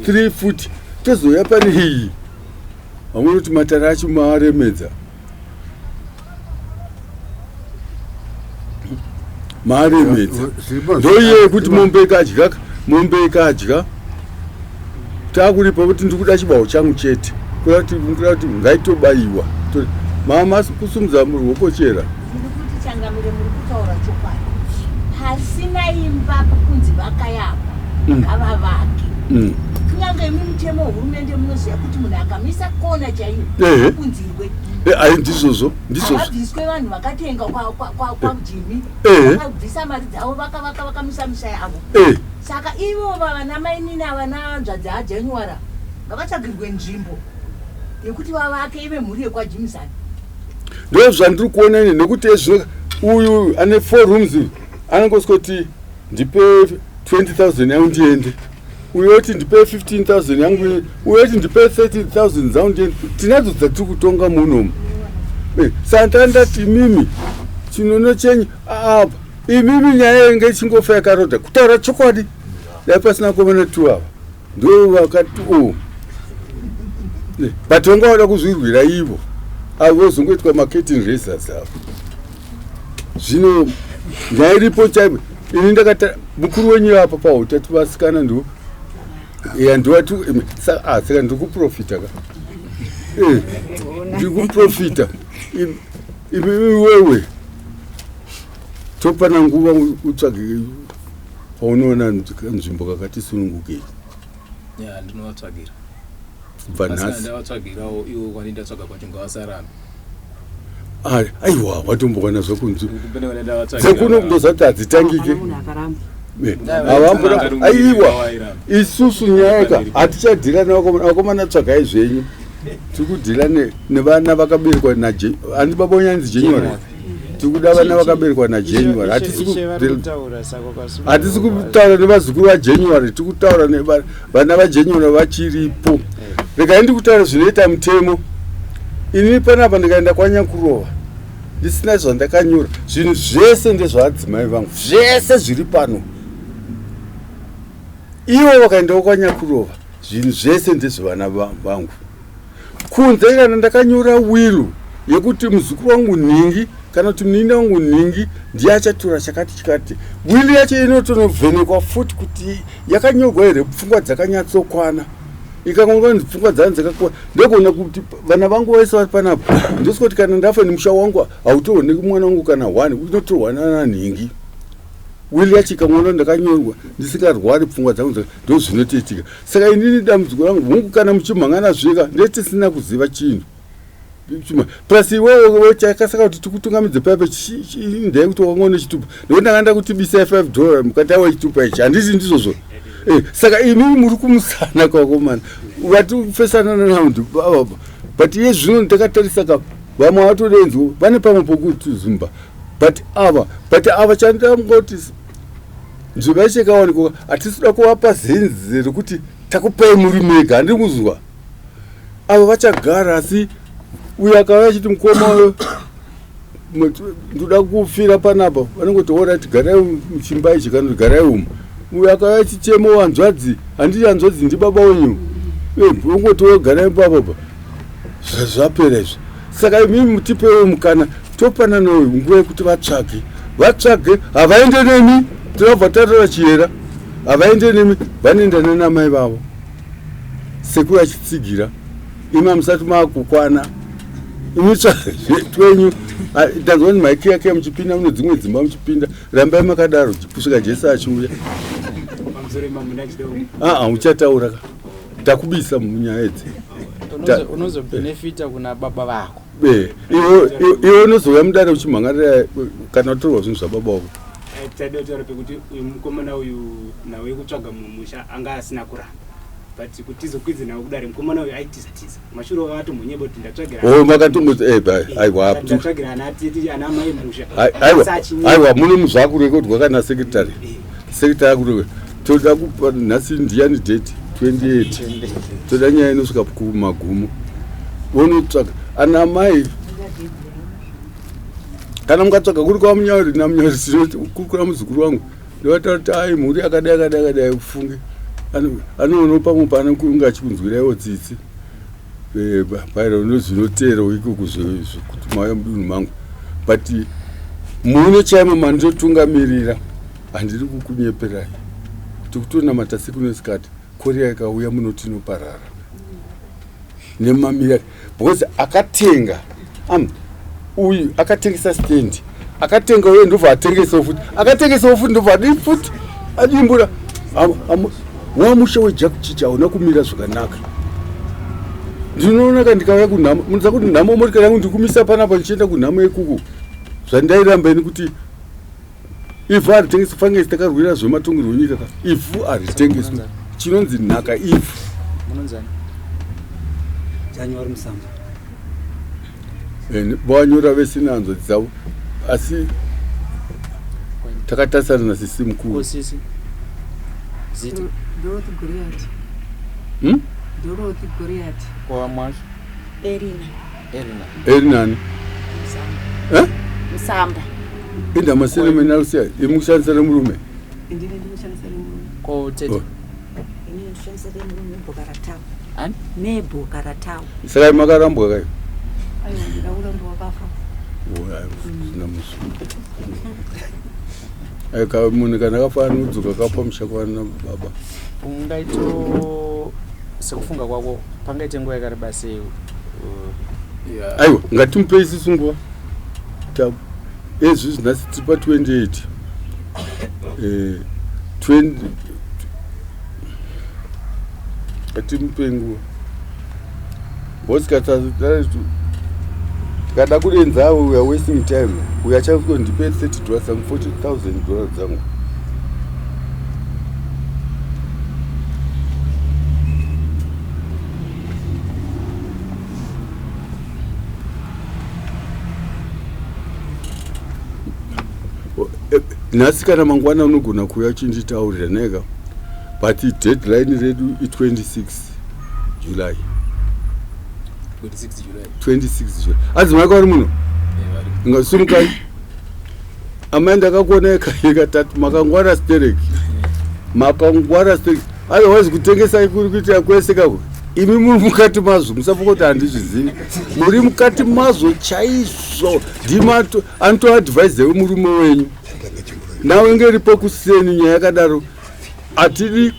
three futi tozouya pane iyi vamwe kuti matare acho maaremedza maaremedza ndoiye yekuti mombe ikadya mombe ikadya takuripa kuti ndikuda chibawo changu chete kuda kuti ngaitobayiwa mama kusumudza ruoko chera ndikuti changamire muri kutaura chokwadi pasina imba kunzi vakayapa mm. ngavavake mm. kunyange imi mutemo wehurumende munoziva kuti munhu akamisa kona chaiyo kunzirwe eh, ai ndizvozvo ndizvozvo havabviswe vanhu vakatenga kwajimi vakabvisa mari dzavo vakavaka vakamisa misha yavo eh. saka ivo vana mainini ava nahanzvadzi ajanuary ngavatsvagirwe nzvimbo yekuti vavake ive mhuri yekwajimisani ndo zvandiri kuona ini nekuti ezvino uyu ane four rooms anongosvikoti ndipe 20000 yangu ndiende uyo oti ndipe 15000 yangu uyo oti ndipe 30000 dzangu ndiende tinadzo dzatiri kutonga munomu eh, saka ndati imimi chinono chenyu apa imimi nyaya yenge ichingofa yakarodha kutaura chokwadi dai pasina komana tu ava ndo vakati o oh. eh, but vanga vada kuzvirwira ivo avo vozongoitwa marketing raisers avo zvino nyaya iripo chaivo ini ndakata mukuru wenyu apa pahutatu vasikana ndo ya ndiwati ah, saka ndiri kuprofita ka eh, ndiri kuprofita iwewe topana nguva utsvage paunoona nzvimbo kakati sunungukei ya ndinovatsvagira kubva nhasi ndavatsvagirawo iwo kwani ndatsvaga kwacho ngavasarambe ah, aiwa watombowana zvekunzi dzekuno kundozati hadzitangike eh, avambura aiwa isusu nyaya hatichadhila nevakomana vakomana tsvagai zvenyu tiri kudhila nevana vakaberekwa handi baba unyanzi january Tikuda vana vakaberekwa naJanuary. Ishe vari kutaura saka ukasungwa Hatisi kutaura nevazukuru vaJanuary, tiri kutaura vana vaJanuary vachiripo. Regai ndikutaura zvinoita mutemo. Ini panapa ndikaenda kwanyakurova ndisina zvandakanyora, zvinhu zvese ndezvaadzimai vangu, zvese zviri pano. Ivo vakaendawo kwanyakurova, zvinhu zvese ndezvevana vangu. Kunze kana ndakanyora wiru yekuti muzukuru wangu nhingi kana kuti munin'ina wangu nhingi ndiye achatora chakati chakati, wili yacho inotonovhenekwa futi kuti yakanyorwa here pfungwa dzakanyatsokwana. Ikangonga kuti pfungwa dzangu dzakakwana, ndogona kuti vana vangu vese vari panapa, ndosika kuti kana ndafa nemusha wangu hautorwe nemwana wangu kana one, unotorwa nana nhingi. Wili yacho ikangoona ndakanyorwa ndisingarwari pfungwa dzangu, ndo zvinotoitika. Saka inini dambudziko rangu, hungu, kana muchimhangana zveka ndetisina kuziva chinhu plus iwewe chakasaka kuti tikutungamidze paipe ndeyekuti wanga une chitupa, nekuti ndanga ndakuti bisai $5 mukati awa chitupa ichi, handiti ndizvozvo? Saka imimi muri kumusana kwakomana vatifesana nanaundi, but iye zvino ndakatarisa ka, vamwe vatodenziwo vane pamwe pokuti zumba, but ava chandangoti nzvimbo yacho ikawanikwa, hatisi kuda kuvapa zenze rekuti takupai muri mega, handiri kuzwa. Avo vachagara, asi uyo akauya achiti mukoma ndoda kufira panapa, vanongoti alright, garai muchimba ichi kana kuti garai umu. Uyo akauya achichema hanzvadzi, handiti hanzvadzi ndibaba wenyu, ongoti garai papapo, zvapera izvi. Saka imimi mutipewo mukana, topanana nguva yekuti vatsvage, vatsvage. Havaende nemi, tinobva tatora chiyera, havaende nemi, vanoenda nanamai vavo, sekuru achitsigira. Imi hamusati maakukwana, imi twenyu tanzwa kuti maikiyakiya muchipinda mune dzimwe dzimba muchipinda. Rambai makadaro kusvika Jesu achiuya. Pamusoro imambo, ndachida Aa, uchataura ka, takubisa munyaya idzi. Unozobhenefita kuna baba vako. Iwe unozouya mudare uchimhangarira kana utorwa zvinhu zvababa vako. Tadii kutaura pekuti uyu mukomana uyu nhau yekutsvaga mumusha anga asina kuramba, but kuti tizokwidze nhau kudare, mukomana uyu aitiza tiza mashure, vakatombonyeba kuti ndatsvagira O, makatomboti aiwa. Ndatsvagira ana tete, ana mai musha. Aiwa. Asi achinyeba. Aiwa, muno zvakurekodwa kana secretary akurekodwa. Toda kupa nhasi, ndiyani date? 28. Toda nyaya inosvika kumagumo. Vonotsvaga ana mai, kana mukatsvaga kuri kwamunyauri namunyauri, kuri kuna muzukuru wangu, ndovataura kuti ai mhuri yakadai yakadai yakadai, ufunge anoona pamwe paanenge achikunzwiraiwo tsitsi. Pairo zvinotero ikoko zvekuti mauya mudunhu mangu, but muno chaimo mandinotungamirira, handiri kukunyeperai kuti kutonamata siku nesikati, korea ikauya muno tinoparara nemamira, because akatenga uyu akatengesa stand, akatenga uye ndobva atengesawo futi, akatengesawo futi, ndobva adii futi, adimbura wamusha wejakuchicha hauna kumira zvakanaka. Ndinoona ka ndikauya kunhamo, munoziva kuti nhamo motikari yangu ndikumisa panapa ndichienda kunhamo yekuku, zvandairamba ini kuti ivhu haritengeswi. Fange takarwira zvematongerwo enyika ka, ivhu haritengeswi, chinonzi nhaka ivhu. Munonzani? January Musamba. Vanyora vese nehanzvadzi dzavo, asi takatarisana nasisi mukuru. Kosisi, zita? Dorothy Goriat. Dorothy Goriat. Kwavamwasha? Erina. Erina. Erinani? Musamba. Eh? Musamba. Inda maseremenarusiya imushandisa remurume. Ndine ndinoshandisa remurume. Ko tete? Oh. Ini ndoshandisa remurume, boka ratau. Ani? Neboka ratau. Saka makarambwa kai? Aiwa, ndida kuramba, wakafa. Sina musu. Aika munhu kana akafa anodzoka kapa musha kwana baba. Ungaito sekufunga kwako, pangaite nguva yakareba sei? Aiwa, ngatimupei isusu nguva. Ezvizvi nhasi tiri pa28, 20, ngatimupei nguva because tikada kudenza, we are wasting time. Uyo achasvika ndipe $30 dzangu, $40,000 dzangu. Nhasi kana mangwana unogona kuuya uchinditaurira neka, but deadline redu i26 July. 26 July. 26 July. Adzimai kwaari muno ngasumukai amai, ndakakuonai katatu, makangwara stereki, makangwara stereki. Otherwise kutengesai kuri kuitira kwese kako, imi muri mukati mazvo, musafunga kuti handizvizivi. Muri mukati mazvo chaizvo. Ndima anotoadvisewe murume wenyu nawe ngeripo kuseni. Nyaya yakadaro hatidi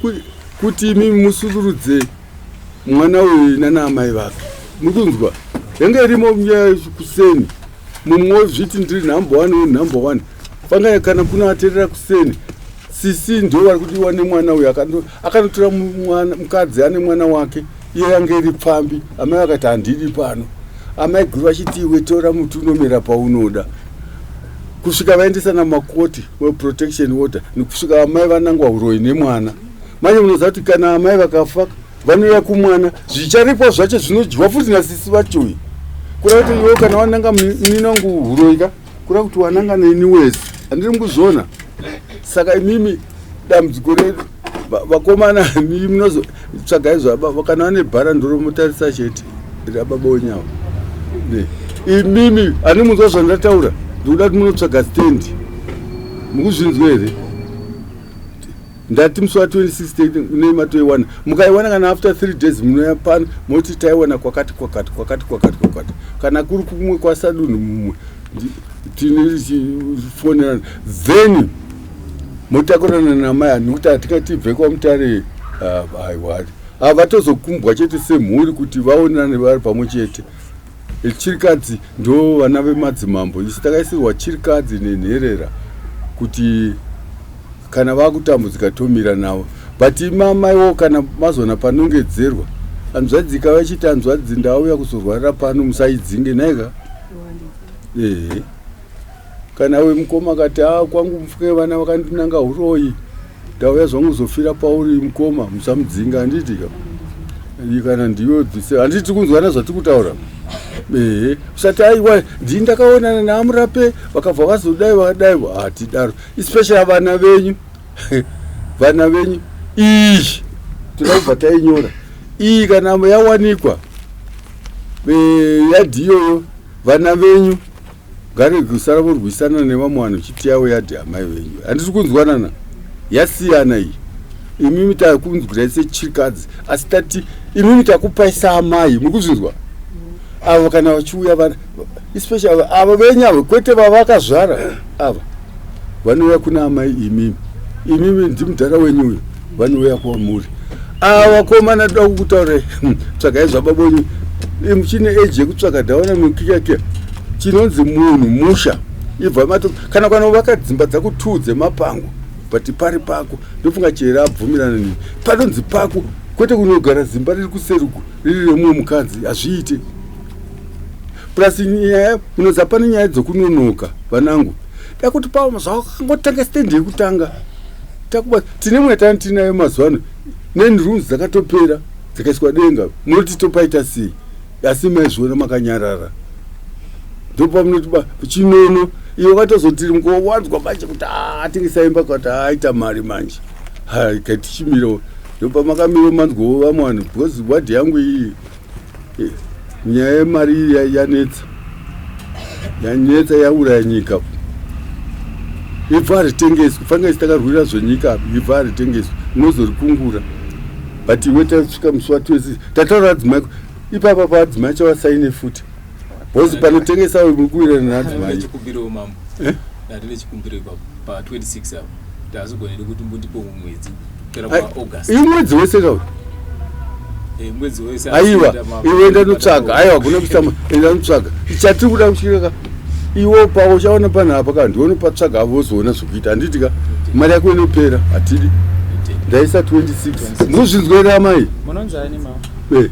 kuti imi musururudze mwana uyu nana amai vake. Muri kunzwa? Yange irimo nyaya kuseni, mumwe zviti ndiri number one, uyu number one. Fangai kana kunoateerera kuseni, sisi ndo vari kudiwa nemwana uyu. Akanotora mukadzi ane mwana wake, iye yange iri pfambi. Amai vakati handidi pano. Amai guru vachiti iwe tora muti unomera paunoda, kusvika vaendesana makoti weprotection order, nekusvika amai vanangwa uroyi nemwana. Manje munoziva kuti kana amai vakafa vanouya kumwana, zvicharipwa zvacho zvinodyiwa futi nasisi vachoyi. Kureva kuti iwe kana wananga munini wangu uroyi ka, kureva kuti wananga neni wese. Handiri mukuzviona? Saka imimi dambudziko redu vakomana, imi munozotsvagai zvababa. Kana vane bhara ndoromutarisa chete rababa wenyawo. Imimi hani munzwa zvandataura? Ndikuda kuti munotsvaga stendi. Mukuzvinzwa here? Ndati musi wa26 nematoiwana. Mukaiwana kana after 3 days, munoya pano moti taiwana kwakati kwakati kwakati kwakati kwakati. Kana kuri kumwe kwasadunhu mumwe, tinefonerana, then motakurana namai, nekuti hatingatibve kwaMutare. Aiwa, havatozokumbwa chete semhuri kuti vaonane vari pamwe chete. Chirikadzi ndo vana vemadzimambo. Isu takaisirwa chirikadzi nenherera kuti kana vakutambudzika tomira navo. But imamaiwo kana mazoona panongedzerwa hanzvadzi, ikava ichiti hanzvadzi ndauya kuzorwarira pano, musaidzinge naika. Ehe, kana we mukoma akati a kwangu mufuke vana vakandinanga uroyi, ndauya zvangu kuzofira pauri mukoma, musamudzinga. Handiti ka? Kana ndiyo dzise, handiti kunzwana zvatiri kutaura? Ehe, usati aiwa ndii ndakaonana naamurape vakabva vazodai vakadai. Hatidaro, especially vana venyu, vana venyu. Iyi toda kubva tainyora iyi. Kana yawanikwa yadhi iyoyo, vana venyu ngarege kusara vorwisana nevamwe vanhu chiti yavo yadhi amai venyu. Handisi kunzwanana? Yasiyana iyi. Imimi takunzwirai sechirikadzi, asi tati imimi takupai saamai. Muri kuzvinzwa? Avo kana vachiuya vana, especially avo venyu avo, kwete vavakazvara ava, vanouya kuna amai. Imimi, imimi ndimudhara wenyu uyu, vanouya kwamuri. Ava vakomana toda kukutaurai, tsvagai zvababa wenyu. Muchine eji yekutsvaga. Ndaona mukiyakiya chinonzi munhu musha ibva mato kana uvaka dzimba dzako two dzemapango, but pari pako. Ndofunga chero abvumirana nini, panonzi pako, kwete kunogara zimba riri kuseruku riri remumwe mukadzi. Hazviite. Plus nyaya munoziva, pane nyaya dzokunonoka. Vanangu, da kuti pa zvakangotanga stendi yekutanga takuba tine mwe tani tinayo mazuva ano, nine rooms dzakatopera, dzikaiswa denga. Munoti topaita sei? Asi maizviona makanyarara. Ndopamunoti ba chinono iwe wakatozotiri mukowanzwa manje kuti atengesa imba, kuti aita mari manje. Hai, katichimirawo ndopamakamira manzwawo vamwe vanhu, because wadhi yangu iyi, nyaya yemari iyi yanetsa, yanetsa, yauraya nyika. Ivhu haritengeswi. Fanga isi takarwira zvenyika, ivhu haritengeswi, unozorikungura. But iwe tasvika musi wa26, tataura adzimai ipapa, paadzimai chavasaine futi, because panotengesa muri kuwirana naadzimai. Chikumbiro mambo. Eh? Ndati nechikumbiro ipapo pa26 apo, tazogoneri kuti mbundipo mwedzi kupera kwaAugust. Iyi mwedzi wese kauri. Mwedzi wese. Aiwa. Asi Iwe enda notsvaga. Aiwa, kuna kusama, enda notsvaga. Chatiri kuda kusvika iwo pawo uchaona panapa ka, ndiwo nopatsvaga avo, wozoona zvokuita. Handiti ka mari yako inopera? Hatidi. Ndaisa 26. Muzvinzwa here amai? Munonzani ma? Eh.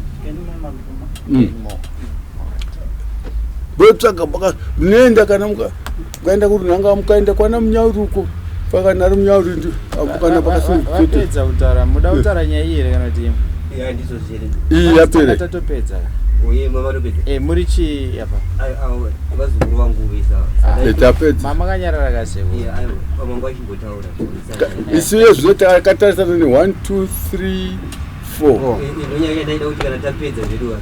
Votsvaga paka munoenda, kana mukaenda kurunhanga, mukaenda kwana Munyauruko, pakanari Munyauri ndi apo kana pakasipete. Vapedza kutaura, muda kutaura nyaya iyi here kana kuti Iyi yapere. Tatopedza. Uye mama topedza. Eh, muri chii apa? Vazukuru vangu vesa. Eh, tapedza. Mama kanyarara kaseko. Yeah, aiwa. Vamwe vangu vachimbotaura. Isu iye zvino takatarisana ne 1 2 3 4. Ndonyaya ndaida kuti kana tapedza zvedu va.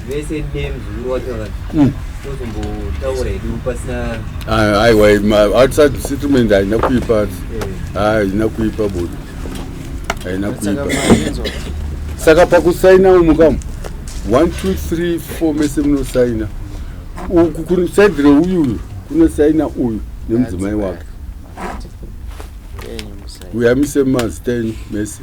Vese nemuzukuru wacho vakati. Tozombotaura hedu pasina Ah, aiwa outside settlement haina kuipa, haina kuipa bodo, haina Saka kuipa. mazvinzwa. Saka pakusaina umu kamu 1 2 3 4 mese munosaina uku kusaidhi reuyu uyu kunosaina uyu nemudzimai wake. Enyu musaina. Uyamise mazita enyu mese.